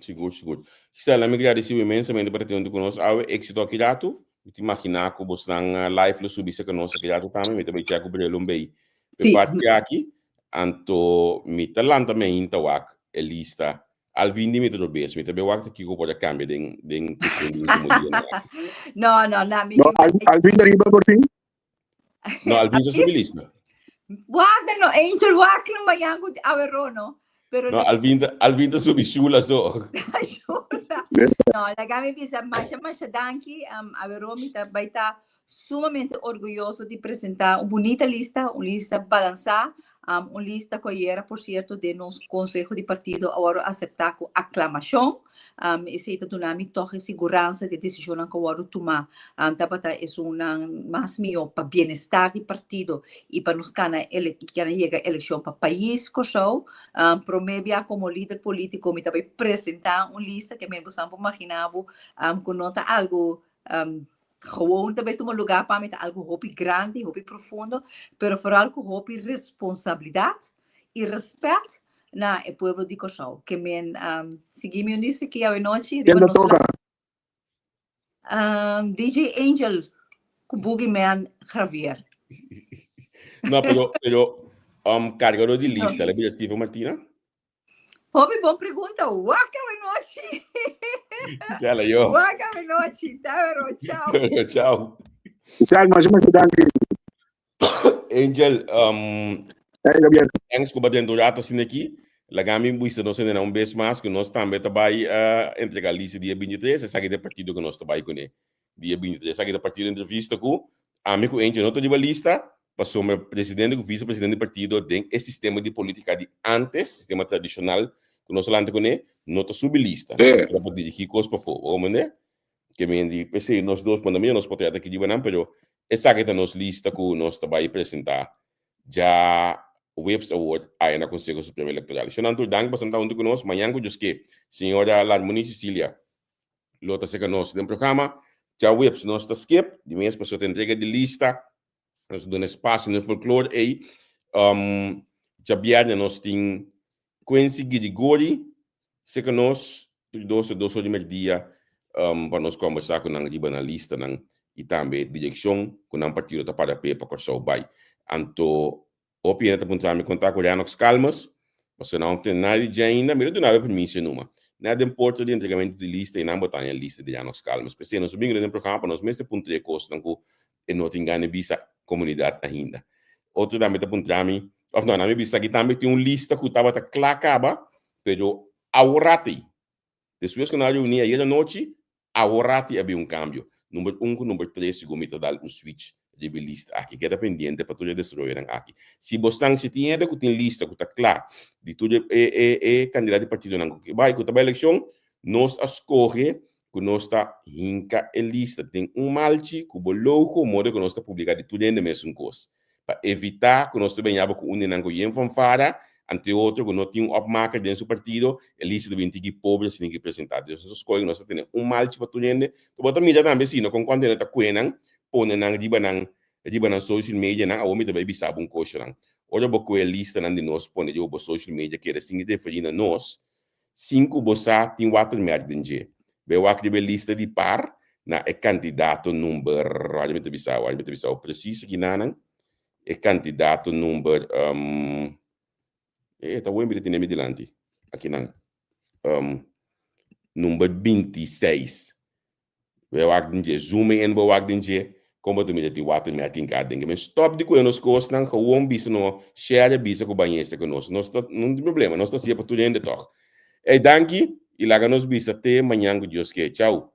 Sigur, sigur. Gisela, mi gradisibo inmensamente pa ta huntu ku nos awe. Éksito aki ratu. Mi ta imaginá ku bosnan live lo subi serka nos aki ratu tambe. Mi ta bai chèk ku Brelon bay p'e parti aki. Anto mi ta lanta mi ainda wak e lista. Alvin di mi ta robes. Mi ta bai wak ta kiko por a kambia den den kuestion di último dianan aki. No, no, na mi No, Alvin ta riba por fin? No, Alvin ta subi lista. Warda no, Angel wak no mañan ku awero no. Pero No, Alvin ta, Alvin ta subi shula so. Shula. No, laga mi bisa masha masha danki. Awero mi ta bai ta sumamente orguyoso di presentá un bunita lista, un lista balansá, un lista ku ayera, por sierto, den nos konseho di partido a wòrdu aseptá ku aklamashon. Esei ta duna mi tòg e siguransa di e desishonnan ku a wòrdu tumá tabata esunnan mas mihó pa bienestar di partido i pa nos kana kana yega elekshon pa pais Kòrsou. Promé bia komo lider polítiko mi ta bai presentá un lista ke men bo sa por maginá bo ku no ta algu Gewoon ta bay tuma lugar pa mi ta algo hopi grandi, hopi profundo, pero vooral cu hopi responsabilidad y respet na e pueblo di Kòrsou. Ke men um, sigui mi un dice ki awe nochi Ken riba ta nos toka? DJ Angel cu Boogeyman Javier. No, pero, pero um, cargador di lista, le bira Steven Martina? Hopi bon pregunta. Waka nochi. Sela yo. Waka nochi. Tavero, ciao. Ciao. Ciao, mas mas danki. Angel, Hey, Gabriel. Thanks ku baten un rato asina aki. Laga mi bisa nos hende un bes mas ku nos tambe ta bai entrega lista dia 23. Esaki ta e partido ku nos ta bai kuné. Dia 23. Esaki ta partido entrevista ku ami ku Angel no ta riba lista, pasobra presidente ku vicepresidente di partido den e sistema di politica di antes, sistema tradicional ku nos a lanta kuné, no ta subi lista. Nan ta dirigi kos pafó. Bo comprende? Ke men di p'esei nos dos manda mira nos portret aki riba nan, pero esaki ta nos lista ku nos ta bai presentá dja weps awor aya na Konseho Supremo Elektoral. Shonnan tur danki pa santa huntu ku nos. Mañan ku Dios ke, señora Larmonie Cecilia lo ta serka nos den programa. Djaweps nos ta skip, di mes pasobra ta entrega di lista, nos ta duna espasio na e folklor ei. Djabièrnè nos tin Quincy Girigori serka nos tur dos ta dos or di merdia pa nos kòmbersá ku nan riba nan listanan i tambe direkshon ku nan partido ta para p'e pa Kòrsou bai. Anto Hopi hende ta puntra mi konta ku Renox Calmes, pasobra nan no tin nada di dje ainda, mi lo duna bo e permiso numa. Net den porta di entregamentu di lista i nan bo ta haña lista di Renox Calmes. P'esei nos a bini den programa pa nos mester puntra e kosnan ku e no tin gana di bisa komunidat ainda. Otro tambe ta puntra mi, òf no, nan mi bisa aki tambe tin un lista ku tabata kla kaba, pero aworati Despues ku nan a reuní ayer anochi, aworati a bin un kambio. Number un ku number tres sigun mi ta dal un switch riba e lista aki. Keda pendiente pa tur e desaroyonan aki. Si bosnan, si tin hende ku tin lista ku ta kla di tur e e e kandidat di partidonan ku ke bai, ku ta bai elekshon, nos a skohe ku nos ta hinka e lista den un malchi ku bo logo modo ku nos ta publiká di tur hende mesun kos. Pa evitá ku nos ta beñaba ku un di nan ku yen fanfara, ante otro ku no tin un opmaker den su partido, e lista ta bin tiki pobre sin ki presentá. Dus nos ta skohe ku nos ta tene un malchi pa tur hende. Ta bo ta mira tambe si no kon kuantu hende ta kue nan, pone nan riba nan riba nan social media nan. Awor mi ta bai bisa bo un koshonan. Ora bo kue listanan di nos pone riba bo social media keda sin referí na nos, Sin ku bo sa tin watermerk den dje. Bai wak riba e lista di par na e kandidato number, wak mi ta bisa, wak mi ta bisa presis aki nanan, e kandidato number, e ta wen mi ta tene mi dilanti, akinan, number 26. Bo wak den dje, zoom in bo wak den dje, kon bo ta mira tin watermerking ka aden. Men stop di kohe nos kosnan, gewoon bisa no, share bisa ku bañesa ku nos. Nos ta, no tin problema, nos ta hasié pa tur hende tòg. Ey, danki i laga nos bisa te mañan ku Dios ke. Chau.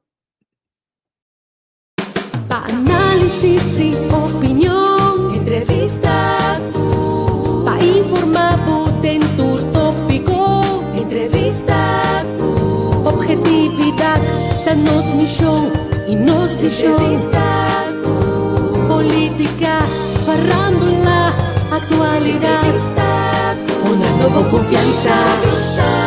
Pa análisis y opinion, entrevista cu. Pa informa bo den tur tópico, entrevista cu. Objetividad ta nos mishon y nos vision. Entrevista cu. Politica, farándula, actualidad. Entrevista cu. Una nobo confianza. Entrevista.